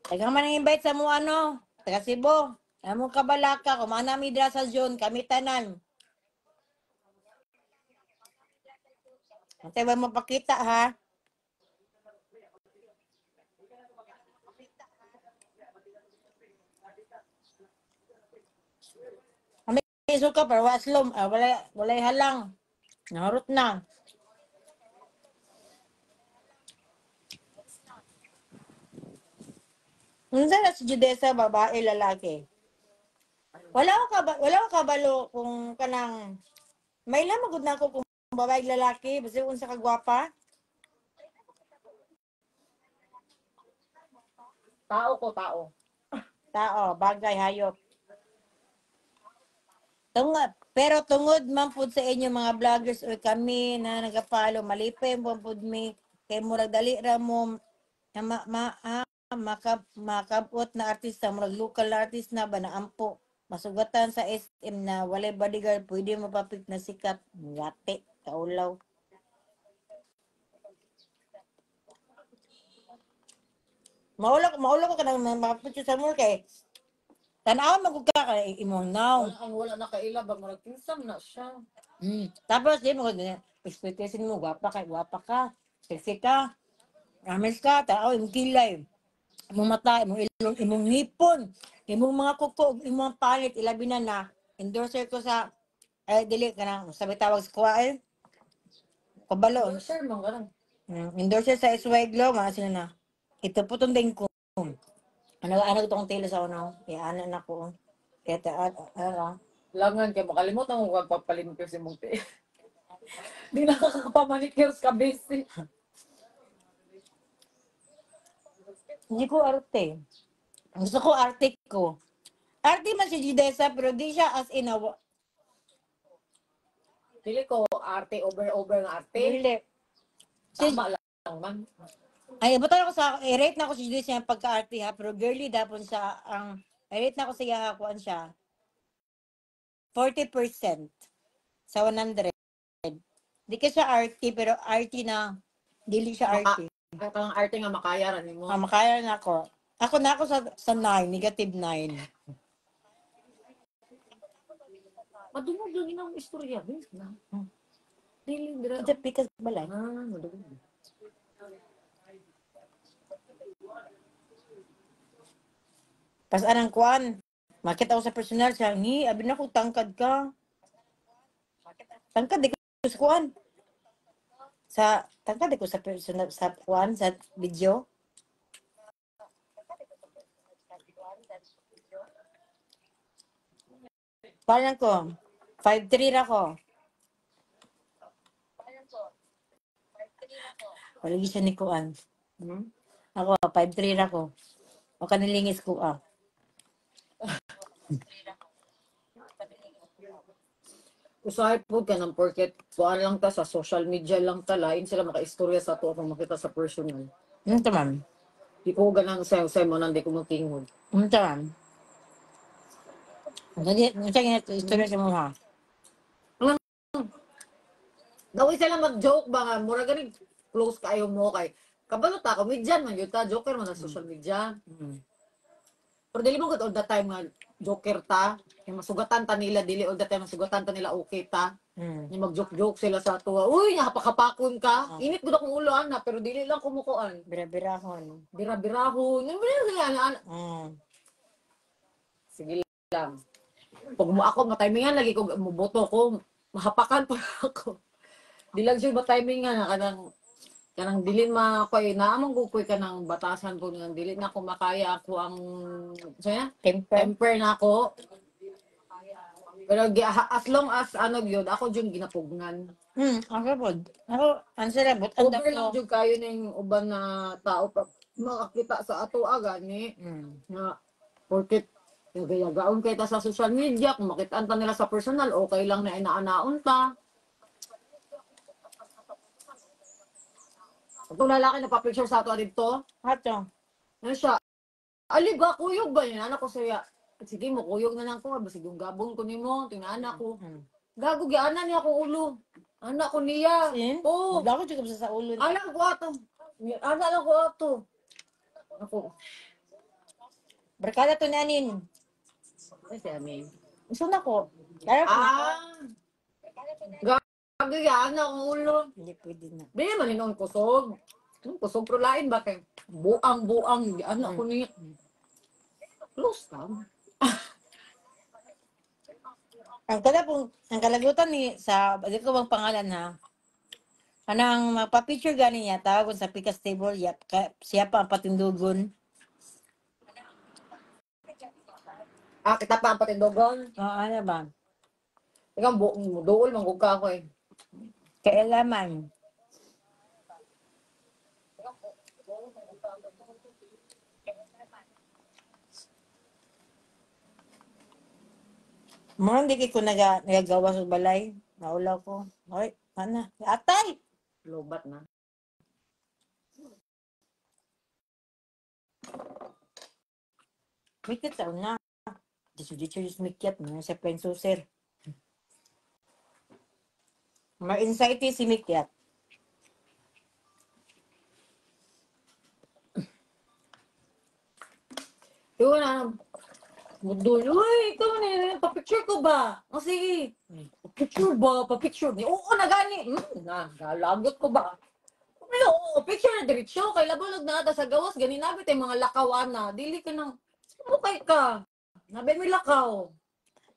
Speaker 1: Taga man ang invite sa mo ano, taga Cebu. Amo kabalaka, kumana mi dira sa zone, kami tanan. Antay ba mapakita ha? Kami suka pero waslom, ah, wala walay halang. Naharot na. Unsa na si Judesa, babae, lalaki? Wala ko kabalo kung kanang may lamang gud na ako kung babae lalaki basta unsa ka gwapa.
Speaker 2: Tao ko, tao.
Speaker 1: Tao, bagay, hayop. Tungod, pero tungod man pud sa inyo mga vloggers or kami na nagapalo, malipay man pud mi kay murag dali ra mo na makabot na artista, murag local na artist na ba na ampo masugatan sa SM na walay bodyguard, pwede mapapik na sikat, ngate, kaulaw. Maulaw ko kanang mapapicture sa mo kay tan-aw man gud ka kay imong now.
Speaker 2: Wala ang wala na kaila ba murag kinsam na siya.
Speaker 1: Tapos di mo expectation mo gwapa kay gwapa ka, sexy ka, rames ka, tao imong kilay, imong mata, imong ilong, imong ngipon, imong mga kuko, ug imong palit ilabi na na endorser ko sa ay dili ka na sabi tawag sa kuha eh. Kabalo.
Speaker 2: Sir, man ganun.
Speaker 1: Endorser sa SY Glow, mga sila na. Ito po itong ko. Ano ano itong tilo sa ano? Iya, na ko. Kaya ta ano.
Speaker 2: Langan kay makalimutan mo kag papalimpyo si mong te. Di na kakapamanicure ka busy.
Speaker 1: Hindi ko arte. Gusto ko arte ko. Arte man si Judesa, pero di siya as in a...
Speaker 2: Dili ko arte over over nga arte.
Speaker 1: Dili. Si,
Speaker 2: Tama lang man.
Speaker 1: ay, buta ako sa... I-rate na ako si Judesa yung pagka-arte ha, pero girly dapon sa ang... I-rate na ako sa iya kuan siya. 40% sa 100. Di ka siya arte, pero arte na... Dili siya arte.
Speaker 2: Ay kanang arte nga makaya ra nimo.
Speaker 1: Ah, makaya na ako. Ako na ako sa 9, negative 9.
Speaker 2: Madungog lang inang istorya, bis na. Dili dira.
Speaker 1: Ito, pikas balay.
Speaker 2: Ah, madungog.
Speaker 1: Pas anang kuan, makita ko sa personal siya, ni, abi na ko tangkad ka. Tangkad di ko sa kuan. Sa tangkad di ko sa personal sa kuan sa video. Parang ko, 5'3 ra ko. Palagi siya ni kuan.
Speaker 2: Hmm?
Speaker 1: Ako, 5'3 ra ko. O kanilingis ko ah.
Speaker 2: Usahay po ka ng porket kuan lang ta sa social media lang ta lain sila makaistorya sa ato kung makita sa personal.
Speaker 1: Ano man?
Speaker 2: Di ko ganang sayo mo nang di ko makingon.
Speaker 1: Ano man? Dali, unsa nga istorya sa mo ha?
Speaker 2: Daway sila mag-joke ba nga mura gani close kayo mo kay kabalo ta comedian man gyud ta, joker man sa social media. Pero dili mo gud all the time nga joker ta, yung masugatan ta nila dili all the time masugatan ta nila okay ta. Yung mag-joke-joke sila sa tuwa. Uy, napakapakon ka.
Speaker 1: Ah.
Speaker 2: Init gud akong ulo ana, pero dili lang kumukuan.
Speaker 1: Bira-birahon.
Speaker 2: Bira-birahon. Yung bira ana, ana. Sige lang. Pag mo ako matimingan lagi ko muboto ko, mahapakan pa ako. Di lang siya matimingan na kanang kanang dili ma koy naamong gukoy kanang batasan ko nang dili na ako makaya ako ang saya
Speaker 1: Temper.
Speaker 2: temper na ako. Pero as long as ano gyud ako jud ginapugnan.
Speaker 1: Ako pod. Ako, ano sila, but ang
Speaker 2: Over lang jud kayo ning uban na tao pa makakita sa ato gani nga porket nagayagaon kay ta sa social media, kung makitaan ta nila sa personal, okay lang na inaanaon ta. Itong lalaki nagpa-picture sa ato dito,
Speaker 1: Ato.
Speaker 2: ano siya, ali ba, kuyog ba yun? Anak ko siya, sige mo, kuyog na lang ko, basig yung gabon ko nimo, tingnan ko. Gago, giana niya akong ulo. Anak ko niya.
Speaker 1: Sin?
Speaker 2: Oo.
Speaker 1: Wala ko jud sa ulo.
Speaker 2: Anak ko ato. Anak lang ko ato. Ako.
Speaker 1: Barkada to nanin.
Speaker 2: Ay, si Amin.
Speaker 1: Gusto na ko. Kaya ko na ko.
Speaker 2: Ah! Gago, giana akong ulo.
Speaker 1: Hindi pwede na.
Speaker 2: Di man noon kusog. Yung kusog pero lain ba kay buang-buang ano ako niya. Close ka.
Speaker 1: Ang kada pong, ang kalagutan ni sa, di ko bang pangalan ha? Anang magpa-picture gani niya, tawagon sa Pikas table, yap, ka, siya pa ang patindugon.
Speaker 2: Ah, kita pa ang patindogon.
Speaker 1: Oo, ano ba?
Speaker 2: Ikaw duol manggug ka ako eh.
Speaker 1: Kailaman. Mga hindi ko nagagawa sa balay. Naulaw ko. Ay, ana. Atay!
Speaker 2: Lobat na.
Speaker 1: Mikit sa una. Diso-diso yung mikyat. Mga sa penso, sir. Ma-insight si Mikyat.
Speaker 2: Yun na. Mudul. Uy, ikaw na. Pa-picture ko ba? O sige. Pa-picture ba? Pa-picture. Ni Oo na gani. Na, galagot ko ba? Pero oo, picture na diretsyo. Kay labalog na ata sa gawas. Gani nabi tayo mga lakaw ana. Dili ka nang, mukay ka. Nabi may lakaw.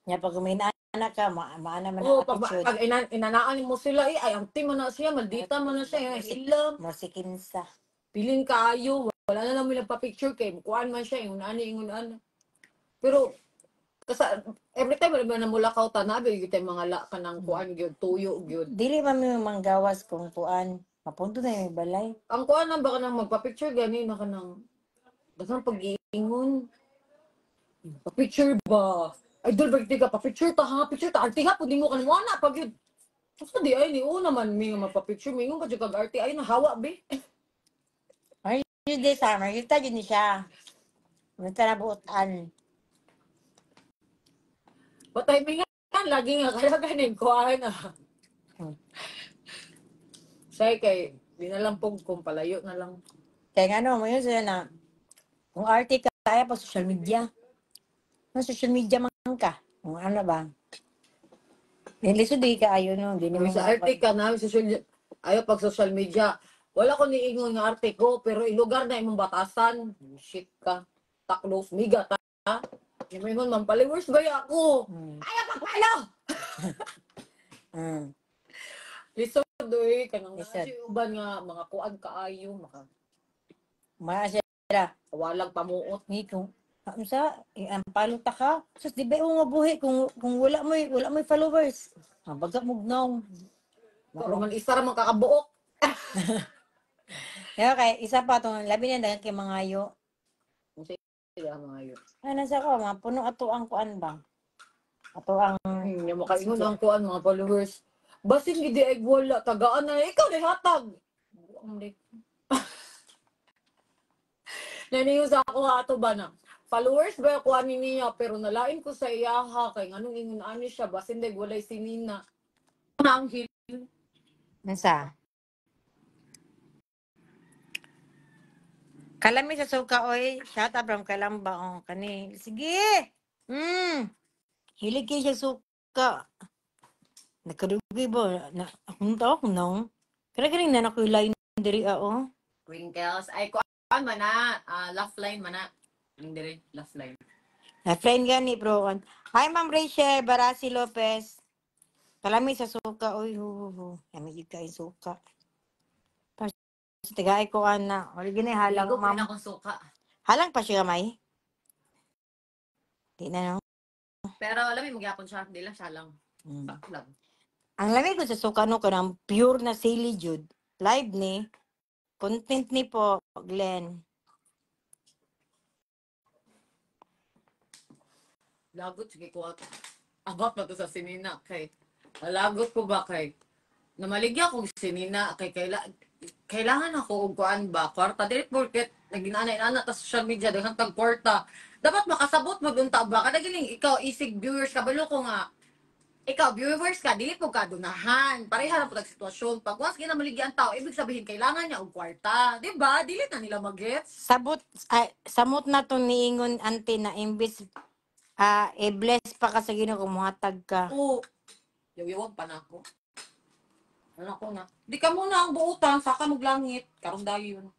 Speaker 1: Nya pag uminana ka, maana man
Speaker 2: Oo,
Speaker 1: ang
Speaker 2: pag,
Speaker 1: attitude.
Speaker 2: pag inanaan mo sila, eh, ay, ang mo na siya, maldita mo na siya, eh, sila.
Speaker 1: Masikinsa.
Speaker 2: Pilin kaayo, wala na lang mo pa-picture kay kuan man siya, ingon ani, ingon ani. Pero kasi every time wala man na mula ka tanabi, gyud tay mga la ka ng kuan gyud, tuyo gyud.
Speaker 1: Dili man mi manggawas kung kuan. Mapunto na yung balay.
Speaker 2: Ang kuan lang baka nang magpa-picture gani na ka nang daghang pag-iingon. Pa-picture ba? Idol ba ka pa-picture ta ha, picture ta arte ha pud nimo kan wala pag yun. Basta di ay ni una man mi nga magpa-picture mingon pa jud kag arte ay nahawa be.
Speaker 1: Ay, yun di summer. Kita yun ni siya. Munta na buotan.
Speaker 2: Batay mi nga lagi nga kaya ganin kuan na. Say kay di na lang pug kung palayo na lang.
Speaker 1: Kaya nga no, mo yun sila na, kung arte ka, kaya pa social media. Ang social media man ka. Kung ano ba. Hindi so di ka ayo no, di
Speaker 2: Kung
Speaker 1: naman
Speaker 2: sa arte ka na social ayo pag social media. Wala ko niingon nga arte ko pero ilugar na imong batasan. Shit ka. Taklos miga ta. Ingon man followers ba ako? Ayaw pagpalo. Lisod oy kanang
Speaker 1: Lisod.
Speaker 2: si uban nga mga kuan kaayo maka
Speaker 1: Maa siya.
Speaker 2: walang pamuot.
Speaker 1: Ni kung unsa ang paluta ka. Sus di ba mo mabuhi kung wala mo'y followers. Ang baga mo gnaw.
Speaker 2: Pero man isa ra man kakabuok.
Speaker 1: Kaya kay isa pa tong labi na daghan kay mangayo.
Speaker 2: Sila mga yun.
Speaker 1: Ay nasa ko mga puno ato ang kuan ba. Ato ang
Speaker 2: Yung makaingon ang kuan mga followers. Basin gidi ay wala tagaan na ikaw ni hatag. Buang dik. Naniyo sa ako ato ba na. Followers ba ako ani niya, pero nalain ko sa iyaha kay nganong ingon ani siya, basin day walay sinina. Na ang hil.
Speaker 1: Nasa? Kalami sa suka, oy. Shout out from Kalamba. Oh, kani. Sige. Hilig kayo siya suka. Nagkadugi ba? Na, akong tao ko no. Kaya galing na nakoy line diri ah, oh.
Speaker 2: Wrinkles. Ay, kuan man na. Ah, laugh line man na. Ang dire, laugh line.
Speaker 1: Na friend gani bro. Hi, Ma'am Rachel Barasi Lopez. Kalami sa suka, oy, hu hu hu. Yami gyud kayo suka. Pas tagay ko ana. Wala gini halang,
Speaker 2: Ligo pa
Speaker 1: ma'am.
Speaker 2: na akong suka.
Speaker 1: Halang pa siya gamay. Di na no.
Speaker 2: Pero alam mo, magyapon siya. Di lang siya lang. Back lang.
Speaker 1: Ang lamig ko sa suka no kanang pure na sili jud. Live ni. Content ni po, Glenn.
Speaker 2: Lagot, sige ko. Abot na to sa sinina. Kay, lagot ko ba kay, namaligya kong sinina kay kailangan ako og kuan ba kwarta dili porket naginana-inana ta social media daghan tag kwarta, dapat makasabot mo unta ba kada giling ikaw isig viewers ka, balo ko nga ikaw viewers ka, dili po ka dunahan, pareha ra po tag sitwasyon. Pag once ginamaligya ang tao, ibig sabihin kailangan niya og kwarta, di ba? Dili na nila magets.
Speaker 1: Sabot ay, samot na to niingon ante na imbis i-bless pa ka sa Ginoo kung muhatag ka.
Speaker 2: Oo, yawyawan pa na ako. Ano ko na? Di ka muna ang buutan, saka maglangit. Karon dayon.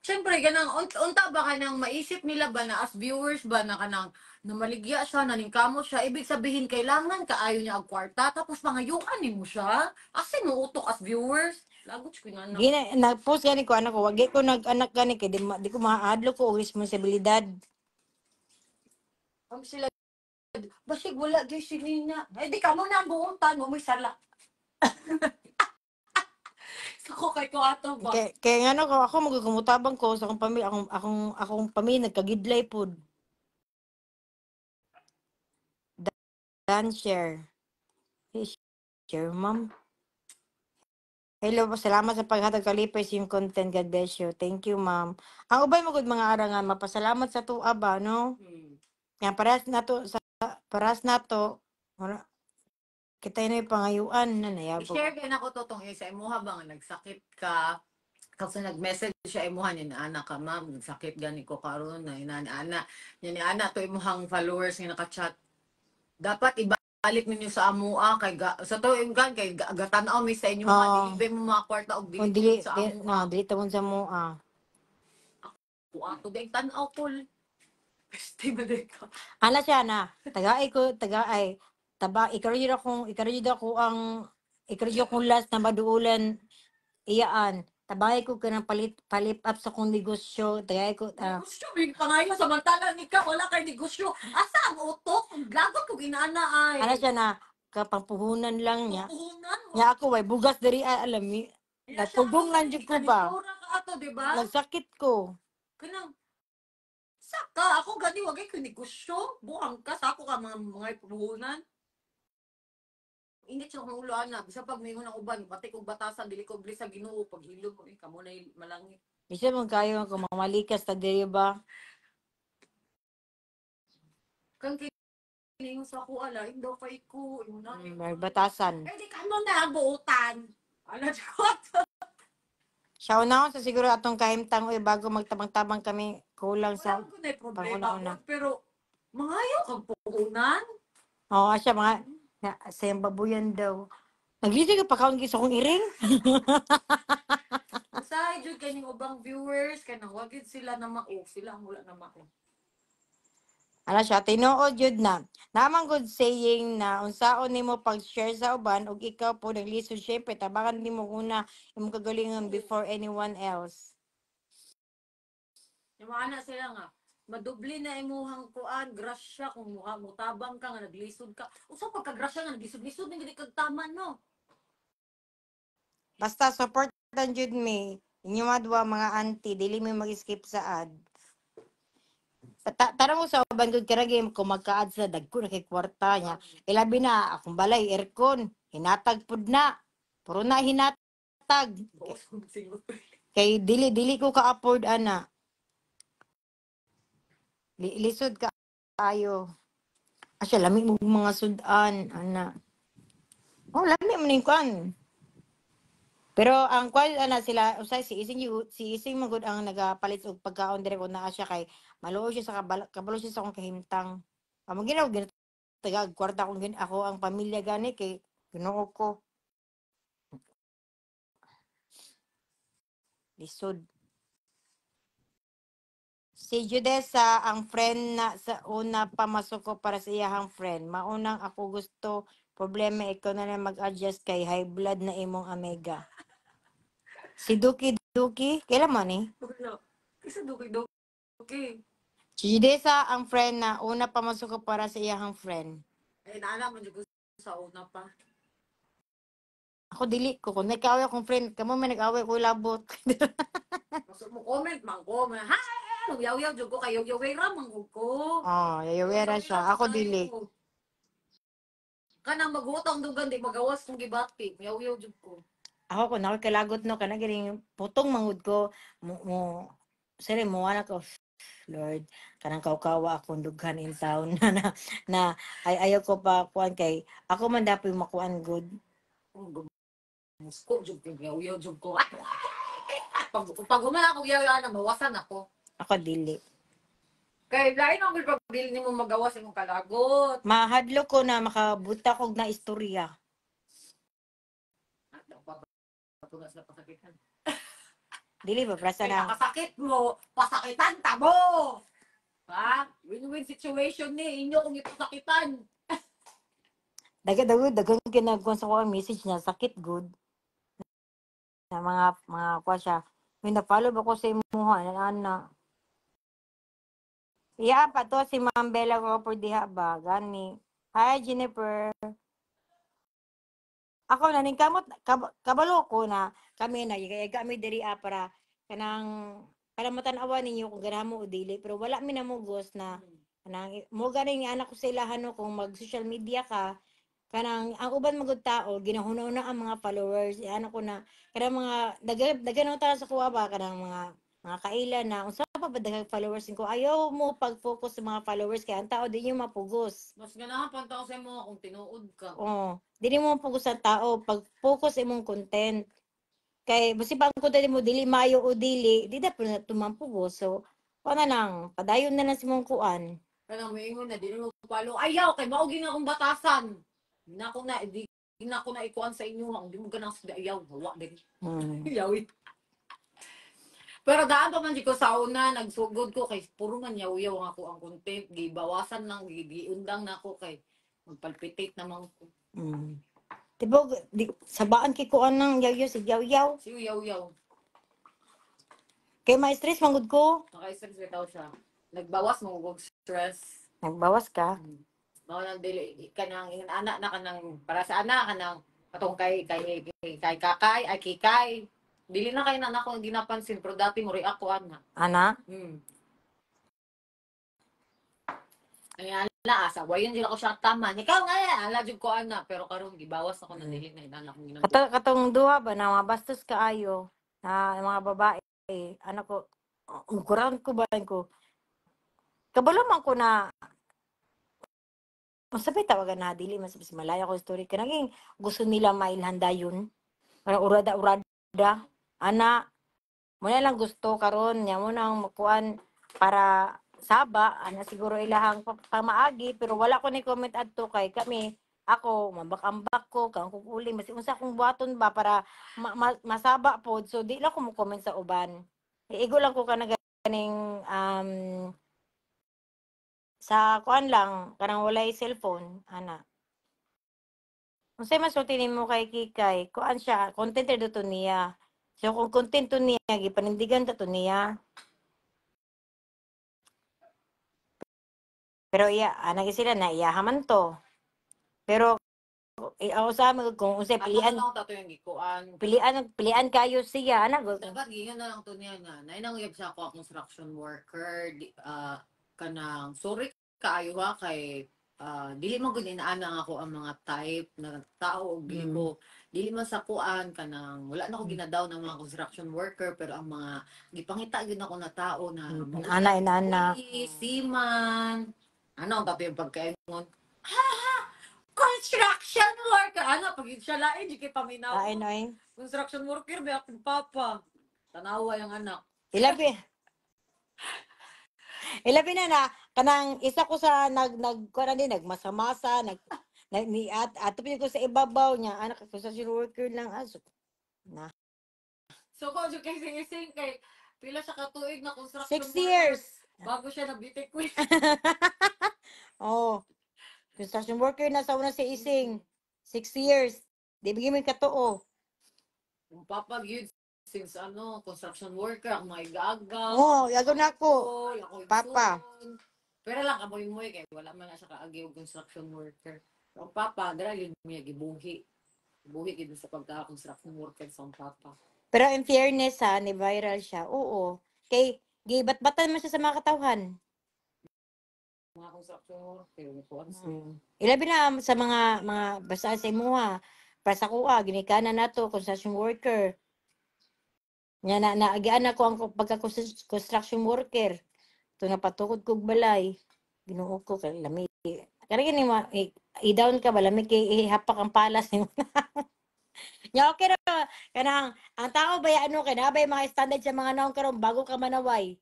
Speaker 2: Siyempre, ganang, unta ba ka nang maisip nila ba na as viewers ba na kanang namaligya siya, naningkamo siya, ibig sabihin kailangan kaayo niya ang kwarta, tapos mangayuan nimo siya. Asin mo utok as viewers? Lagot ko nga na.
Speaker 1: Gina nag-post gani ko anak ko, wagi ko nag-anak gani kay di ko maadlo ko og responsibilidad.
Speaker 2: Ang sila, basig wala gyud si Nina. Eh di ka muna ang buutan, mo may sala. Sako kay ko ato ba?
Speaker 1: Kay kay ngano ko ako magkumutabang ko sa akong pamilya, akong pamilya nagkagidlay pod. Dan share. Hey, share, ma'am. Hello, salamat sa paghatag kalipay sa iyong content. God bless you. Thank you, ma'am. Ang ubay mo gud mga arangan, mapasalamat sa tuwa ba, no?
Speaker 2: Hmm.
Speaker 1: Nga parehas nato sa parehas nato wala kita na yung pangayuan na nayabog.
Speaker 2: I-share kay nako to tong isa imuha ba nga nagsakit ka, kasi nag-message siya imuha niya na ana ka ma'am, nagsakit gani ko karon na inani ana niya ni ana to imuhang followers nga naka-chat, dapat ibalik ninyo sa amoa kay ga, sa to im gan kay gatan-aw mi sa inyo ha,
Speaker 1: Oo.
Speaker 2: dili ba mo mga kwarta og
Speaker 1: Kung
Speaker 2: dili
Speaker 1: dili
Speaker 2: sa
Speaker 1: di,
Speaker 2: amoa.
Speaker 1: No, dili tamon sa mua.
Speaker 2: Ko ato day tan-aw kol. Peste ba day ka?
Speaker 1: Ana siya na, tagaay ko, tagaay. Taba, ikaroon akong last na maduulan iyaan. Tabay ko kanang palit palip up sa kong negosyo. Tagay ko,
Speaker 2: Negosyo big pangayo samantala ni ka wala kay negosyo. Asa ang utok? Lagot kog inaana ay.
Speaker 1: Ana siya na, kapampuhunan lang niya.
Speaker 2: Puhunan.
Speaker 1: Nya ako way bugas diri ay alam mi. Nagpugungan jud ko ba?
Speaker 2: Ikanisura ka ato, di ba?
Speaker 1: Nagsakit ko.
Speaker 2: Kanang saka ako gani wagay ko negosyo, buang ka sa ako ka mga puhunan. Init siya akong ulo ana, bisa pag mingon ang uban, pati kog batasan dili ko bli sa Ginoo pag hilom ko eh, kamo na malangit.
Speaker 1: Bisa man kayo kung mamalikas ta diri ba?
Speaker 2: Kang kiningon sa ako ala, indaw kay ko, ingon na.
Speaker 1: May batasan.
Speaker 2: Eh di kamo na ang buutan. Ano jud?
Speaker 1: Siya una sa siguro atong kahimtang oy bago magtabang-tabang kami kulang sa
Speaker 2: Wala ko na problema
Speaker 1: panguna-una.
Speaker 2: pero mangayo kag puhunan.
Speaker 1: Oo, siya mga na, sa iyang babuyan daw. Naglisig ka pa kaon sa akong iring.
Speaker 2: Usahay jud kaning ubang viewers kay nang wagid sila na mao, sila ang wala na mao.
Speaker 1: Ala siya, tinuod jud na. Namang good saying na unsaon nimo pag-share sa uban ug ikaw po naglisod syempre tabangan nimo una imong kagalingon before anyone else.
Speaker 2: Yung mga anak sila nga, madubli na imuhang kuan, grasya kung mukha mutabang ka nga naglisod ka. Usa pagka grasya nga naglisod-lisod na gid kag tama no.
Speaker 1: Basta supportan jud mi. Inyo madwa mga auntie, dili mi mag-skip sa ad. Tanong mo sa uban gud kara game kung magka-ad sa dagko na kay kwarta niya. Ilabi na akong balay aircon, hinatag pud na. Puro na hinatag.
Speaker 2: Buos kong singot.
Speaker 1: Kay dili dili ko ka-afford ana. Lisod ka ayo. Asya, lami mo mga sudan, ana. Oh, lami mo ning kuan. Pero ang kuan ana sila usay si Ising yu, si Ising magud ang nagapalit og pagkaon dire kung naa siya kay maluoy siya sa kabalo siya sa akong kahimtang. Amo ginaw ginatagag kwarta akong gin ako ang pamilya gani kay Ginoo ko. Lisod. Si Judesa ang friend na sa una pamasok ko para sa iyahang friend. Maunang ako gusto, problema ikaw na lang mag-adjust kay high blood na imong amiga. Si Duki Duki, kailan man eh?
Speaker 2: Wala. Isa duki duki.
Speaker 1: Si Judesa ang friend na una pamasok ko para sa iyahang friend.
Speaker 2: Eh, naala man jud ko sa una pa.
Speaker 1: Ako dili ko kung nag-away akong friend, kamo may nag-away ko labot.
Speaker 2: Mas mo comment man ko, man ha. Yaw-yaw jud ko kay yaw ra man ko.
Speaker 1: Oh, yayawera siya. Ako dili.
Speaker 2: Kanang maghutang dugan di magawas kung gibati. Yaw-yaw jud ko.
Speaker 1: Ako kung ako kalagot no kana galing putong mangud ko mo, mo sire mo wala ko, Lord, kanang kaukawa akong dughan in town na, na, na ay ayaw ko pa kuan kay ako man dapat makuan good.
Speaker 2: Musko jud ko, yaw-yaw jud ko. Pag humana ako yaw-yaw na mawasan ako.
Speaker 1: Ako dili.
Speaker 2: Kay lain ang pag dili nimo magawas imong kalagot.
Speaker 1: Mahadlok ko na makabuta kog na istorya.
Speaker 2: Patunas na pasakitan.
Speaker 1: Dili ba prasa
Speaker 2: Kaya
Speaker 1: na
Speaker 2: nakasakit mo, pasakitan ta mo. Ha? Win-win situation ni inyo kung ipasakitan.
Speaker 1: Daga daga dagang kinagkuan sa ko ang message na sakit good. Na mga kuan siya. May na-follow ba ko sa imuha na ana. Iya pa to si Ma'am Bella Crawford diha ba gani. Hi, Jennifer. Ako na ning kamot kabalo ko na kami na kami diri ah, para kanang para matan-awa ninyo kung ganahan mo o dili, pero wala mi namugos na kanang mo ganing anak ko sa ilahan no, kung mag social media ka kanang ang uban magud tao ginahunaw na ang mga followers. Eh, ano ko na kanang mga dagan ta sa kuha ba kanang mga kaila na unsa pa ba daghang followers ko, ayaw mo pag-focus sa mga followers kay ang tao di nyo mapugos.
Speaker 2: Mas ganahan pa ang tao sa imo kung tinuod ka.
Speaker 1: Oh, dili mo mapugos ang tao pag focus imong content. Kay basi pa ang content mo dili maayo o dili, di dapat na tumampugos. So, kuan na lang, padayon na lang sa imong kuan.
Speaker 2: Kanang moingon na dili mo follow. Ayaw kay mao gyud akong batasan. Nako na di na ko na ikuan sa inyo ang di mo ganang sa ayaw, wa din. Ayaw. Pero daan pa man jud ko sa una nagsugod ko kay puro man yaw-yaw ang ako ang content, gibawasan lang giundang nako kay magpalpitate naman ko.
Speaker 1: Tibog di sabaan kay kuan nang yaw-yaw si yaw-yaw.
Speaker 2: Si yaw-yaw.
Speaker 1: Kay ma-stress mangud ko.
Speaker 2: Naka-stress bitaw siya. Nagbawas mo og stress.
Speaker 1: Nagbawas ka.
Speaker 2: Mao nang dili kanang anak na kanang para sa anak kanang katong kay kakay ay kikay. Dili na kay na nako ginapansin pero dati mo react ko ana.
Speaker 1: Ana?
Speaker 2: Ay ala asa wayon jud ako siya tama. Ikaw nga ala jud ko ana pero karon gibawas ako na dili na inana akong ginabuhat.
Speaker 1: Katong duha ba na mga bastos kaayo na mga babae ano ko ukuran ko ba ko. Kabalo man ko na masabay tawagan na dili mas mas malaya ko story kanang gusto nila mailhan dayon. Parang urada urada ana mo na lang gusto karon nya mo nang makuan para saba ana siguro ilahang pamaagi pero wala ko ni comment adto kay kami ako mambak-ambak ko kang kukuli mas unsa akong buhaton ba para masaba pod, so di lang ko mo comment sa uban. Igo lang ko kana ganing sa kuan lang kanang walay cellphone ana. Unsay masulti nimo kay Kikay? Kuan siya, content ra to niya. So kung content to niya, gipanindigan ta to niya. Pero iya, ana sila na iya man to. Pero ako sa amin kung unsay pilian,
Speaker 2: Ano lang tato yung gikuan.
Speaker 1: Pilian kayo siya ana.
Speaker 2: Dapat giingon na lang to niya nga. Nainang uyab siya ako construction worker di, kanang sorry kaayo ha kay Ah, dili man gud inaana ang ako ang mga type na tao og dili ko dili man sa kuan kanang wala na ko gina-down ng mga construction worker, pero ang mga gipangita gyud ako na tao na
Speaker 1: Ana inana.
Speaker 2: Police, seaman, ano ang kape yung pagkaingon, ha ha, construction worker ano pag siya lain di kay paminaw.
Speaker 1: Ay noy.
Speaker 2: Construction worker ba akong papa, tanawa yung anak.
Speaker 1: Ilabi. Ilabi na na kanang isa ko sa nag nag kuan din, nagmasa-masa, nag nag ni at ato ko sa ibabaw niya, anak, construction worker lang aso. Na.
Speaker 2: So ko jud kay sing kay pila siya ka tuig na construction
Speaker 1: 6
Speaker 2: worker
Speaker 1: years.
Speaker 2: Bago siya na beauty queen.
Speaker 1: Oh. Construction worker na sa una si Ising. 6 years. Di bigyan mo yung katuo.
Speaker 2: Yung papa gyud since ano, construction worker, ang mga igagaw.
Speaker 1: Oh, gagawin na ako.
Speaker 2: Ako
Speaker 1: Papa.
Speaker 2: igsoon. Pero lang amoy mo kay wala man na siya kaagi og construction worker. Ang papa, dira yun niya gibuhi. Gibuhi gid sa pagka construction worker sa ang papa.
Speaker 1: Pero in fairness ha, ni viral siya. Oo. Kay gibat-batan man siya sa mga katawhan.
Speaker 2: Mga construction worker ni kuan.
Speaker 1: Ilabi na sa mga basta sa imuha. Para sa kuha, ginikanan nato construction worker. Nya na naagian ako ang pagka construction worker. Ito na patukod kog balay. Ginoo ko kay lami. Kaya gani ma i-down ka ba, lami kay ihapak ang palas nimo. Nya okay ra kanang ang tao ba ano kay na ba yung mga standard sa mga naong karon bago ka manaway.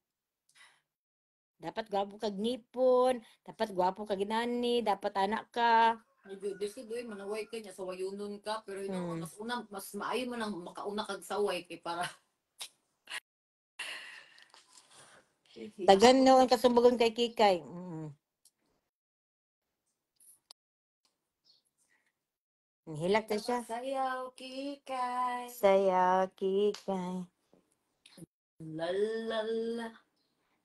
Speaker 1: Dapat gwapo kag ngipon, dapat gwapo kag inani, dapat anak ka.
Speaker 2: Dito doy manaway ka niya sa wayunon ka, pero yun, mas una mas maayo man ang makauna kag saway kay para
Speaker 1: Dagan noon kasumbagon kay Kikay. Hilak ta siya.
Speaker 2: Sayaw, Kikay.
Speaker 1: Sayaw, Kikay.
Speaker 2: La la la.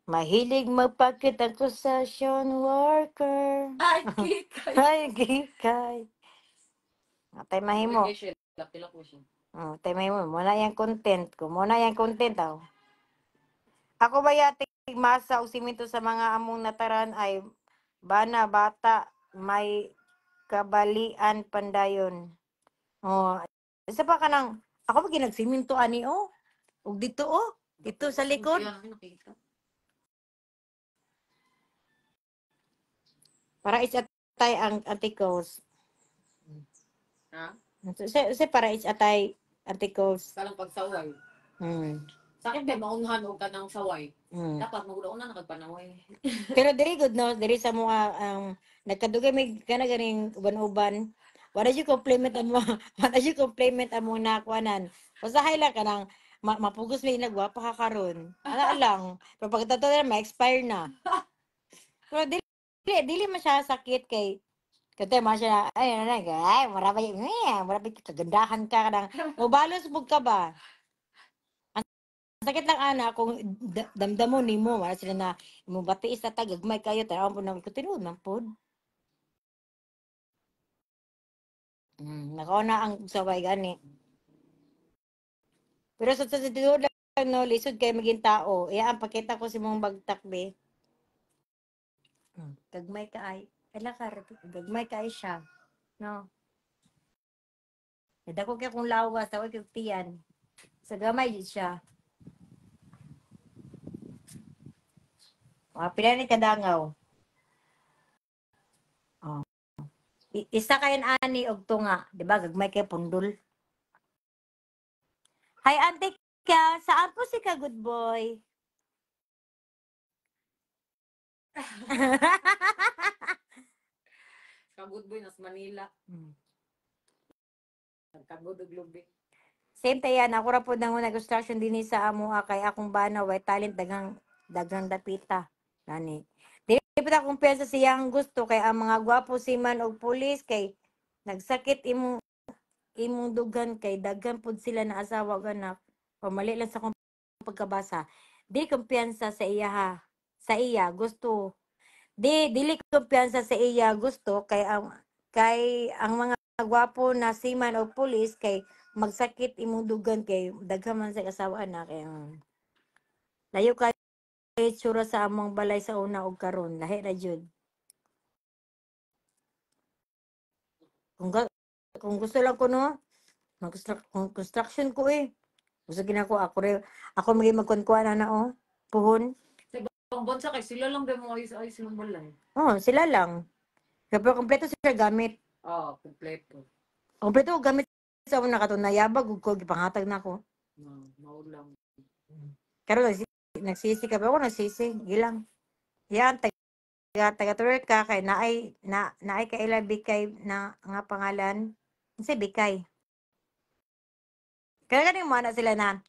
Speaker 1: Mahilig magpakit ang construction worker.
Speaker 2: Ay, Kikay.
Speaker 1: Ay, Kikay. Atay mahimo.
Speaker 2: Lapilak ko siya.
Speaker 1: Oh, tay mahimo. Muna yung content ko. Muna yung content aw. Ako ba yati masa o simento sa mga among nataran ay bana bata may kabalian pandayon. Oh, isa pa kanang ako ba ginagsiminto ani oh. Ug dito oh, dito sa likod.
Speaker 2: Kaya nakita.
Speaker 1: Para is atay ang antikos.
Speaker 2: Ha?
Speaker 1: Sa para is atay antikos.
Speaker 2: Salang pagsaway. Sakit ba maunhan og kanang saway? Dapat maguna na kag panaway.
Speaker 1: Pero diri good no, diri sa mga nagkadugay may kana ganing uban-uban. Wala jud compliment ang mga wala jud compliment ang mga nakuanan. Usahay lang kanang mapugos may nagwapa ka karon. Ana lang. Pero pagkatapos na ma-expire na. Pero dili dili man siya sakit kay kay man siya ay ay ay ay mura ba eh, mura ba kagandahan ka kanang mobalos pug ka ba? Ang sakit lang ana kung damdamon nimo wala sila na mo batiis na tag gagmay kayo tanaw po nang tinuod man pod. Nakauna ang saway gani. Pero sa tinuod lang no, lisod kay maging tao. Iya ang pakita ko si mong bagtak be. Gagmay ka ay. Ala ka, gagmay ka ay siya. No. Dako kay kung lawas, dako kay tiyan. Sa gamay jud siya. Mga pila ni kadangaw. Oh. Isa kayan ani og tunga, di ba? Gagmay kay pundol. Hi, Ante ka. Saan po si ka good boy?
Speaker 2: Ka-good boy nas Manila. Nagkagod og lubi.
Speaker 1: Same tayo yan. Ako ra po nang una construction din sa amo kay akong bana way talent daghang daghang dapita. Nani. Dili pa ta kumpiyansa sa iyang gusto kay ang mga gwapo seaman og pulis kay nagsakit imong imong dughan kay daghan pud sila na asawa ug anak. Pamali lang sa akong pagkabasa. Di kumpiyansa sa iya ha. Sa iya gusto. Di dili kumpiyansa sa iya gusto kay ang mga gwapo na seaman o pulis kay magsakit imong dugan kay daghan man sa asawa anak kay layo kay itsura sa among balay sa una og karon, lahi ra jud. Kung gusto lang ko no, mag kung construction ko eh. Gusto gina ko ako re, ako maging magkunkuan na na oh. Puhon.
Speaker 2: Ang bansa kay sila lang ba mo ayos-ayos yung balay.
Speaker 1: Oh, sila lang. Pero kompleto sila gamit.
Speaker 2: Ah, kompleto.
Speaker 1: Kompleto ko gamit sa una katong nayabag ug ko gipanghatag na ko.
Speaker 2: No, mao lang.
Speaker 1: Pero nagsisi ka ba ako nagsisi, gilang. Yan taga taga ka kay naay na naay kaila Bikay na nga pangalan. Unsa Bikay? Kaya ganing mo na sila na.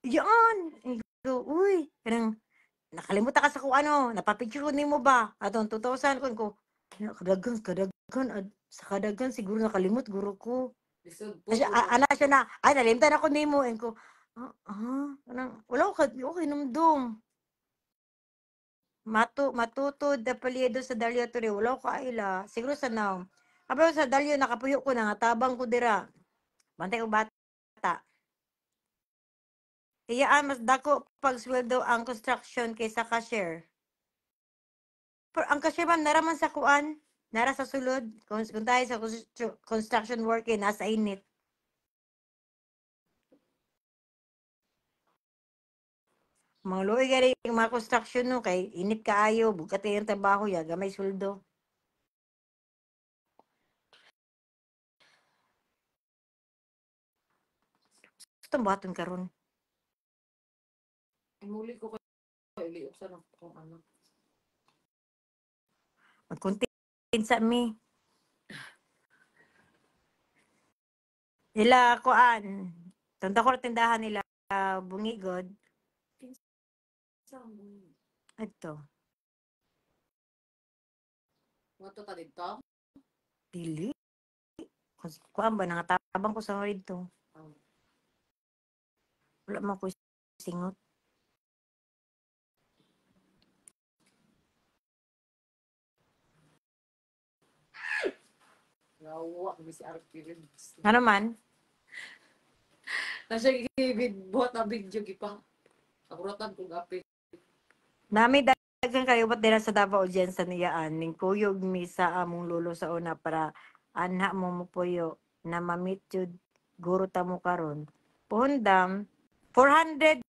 Speaker 1: Yan. Ko, uy, kanang nakalimutan ka sa kung ano, napapicture ko nimo ba? Atong 2000 kun ko. Kadagan, kadagan, sa kadagan siguro nakalimot guro ko.
Speaker 2: Lisod po.
Speaker 1: Siya, ana siya na, ay nalimtan ako nimo. And ko, kanang, wala ko, okay, numdum. Matutod na paliedo sa Dalio Turi, wala ko kaila. Siguro sa naom. Kapag sa Dalio, nakapuyo ko na, nga tabang ko dira. Bantay ko bata. Iyaan, mas dako pag sweldo ang construction kaysa cashier. Pero ang cashier ma'am, naraman sa kuan, nara sa sulod. Kung tayo sa construction worker, nasa init. Mga luoy gari yung mga construction no, kay init kaayo, bugat yung trabaho, ya, gamay sweldo. Gusto mo baton karon?
Speaker 2: Muli ko kay liop sa kung ano.
Speaker 1: Magkuntin sa mi. Ila kuan. Tanda ko tindahan nila Bungigod. Ito.
Speaker 2: Mato ta dito?
Speaker 1: Dili. Kuan ba nangatabang ko sa dito.
Speaker 2: Oh.
Speaker 1: Wala man ko singot.
Speaker 2: Nawa kami si Archie.
Speaker 1: Ano man?
Speaker 2: Nasa gibid buhat na video gipa. Akuratan kong apil.
Speaker 1: Nami daghan kayo ba't dira sa Davao dyan sa niyaan ning kuyog mi sa among lulo sa una para anha mo mupuyo na ma-meet jud guro ta mo karon. Puhundam 400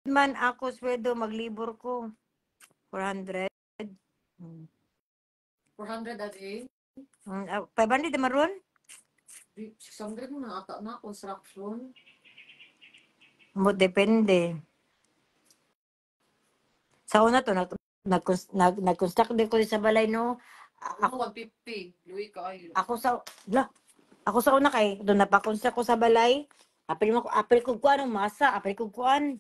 Speaker 1: man ako sweldo maglibor ko. 400.
Speaker 2: 400 a day?
Speaker 1: 500 man ron?
Speaker 2: 600 mo na ata na construction.
Speaker 1: Mo depende. Sa una to nag nag nag nag-construct din ko sa balay no.
Speaker 2: Ako 150. Luwi ka ay.
Speaker 1: Ako sa la, ako sa una kay doon napakonstruct ko sa balay. Apil mo apil ko kuan ang masa, apil ko kuan.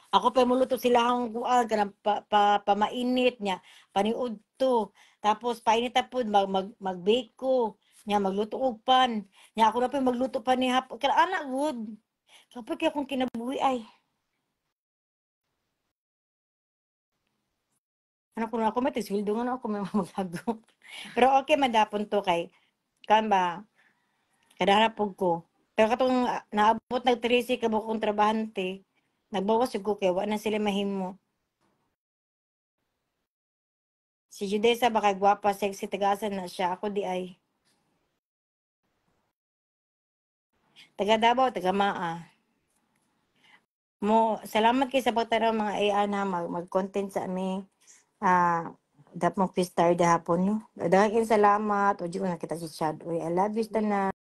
Speaker 1: Ako pa muluto sila ang kuan kanang pa, pa, pamainit niya, paniud to. Tapos painit na pod mag mag mag-bake ko. Nya magluto og pan. Nya ako na pa magluto pa ni hap. Kaya ana good. Kapag kaya akong kinabuhi ay. Ano ko na ako may sweldo nga na ako may maghago. Pero okay man dapon to kay kan ba kada pug ko. Pero katong naabot nag 13 ka kong trabahante, nagbawas jud ko kay wa na sila mahimo. Si Judesa baka gwapa, sexy, tagasan na siya. Ako di ay. Taga Davao, taga Maa. Mo, salamat kay sa pagtanaw mga AI na mag-content sa ami. Dapat mo freestyle hapon no. Daghang salamat. O di ko nakita si Chad. Uy, I love you tanan.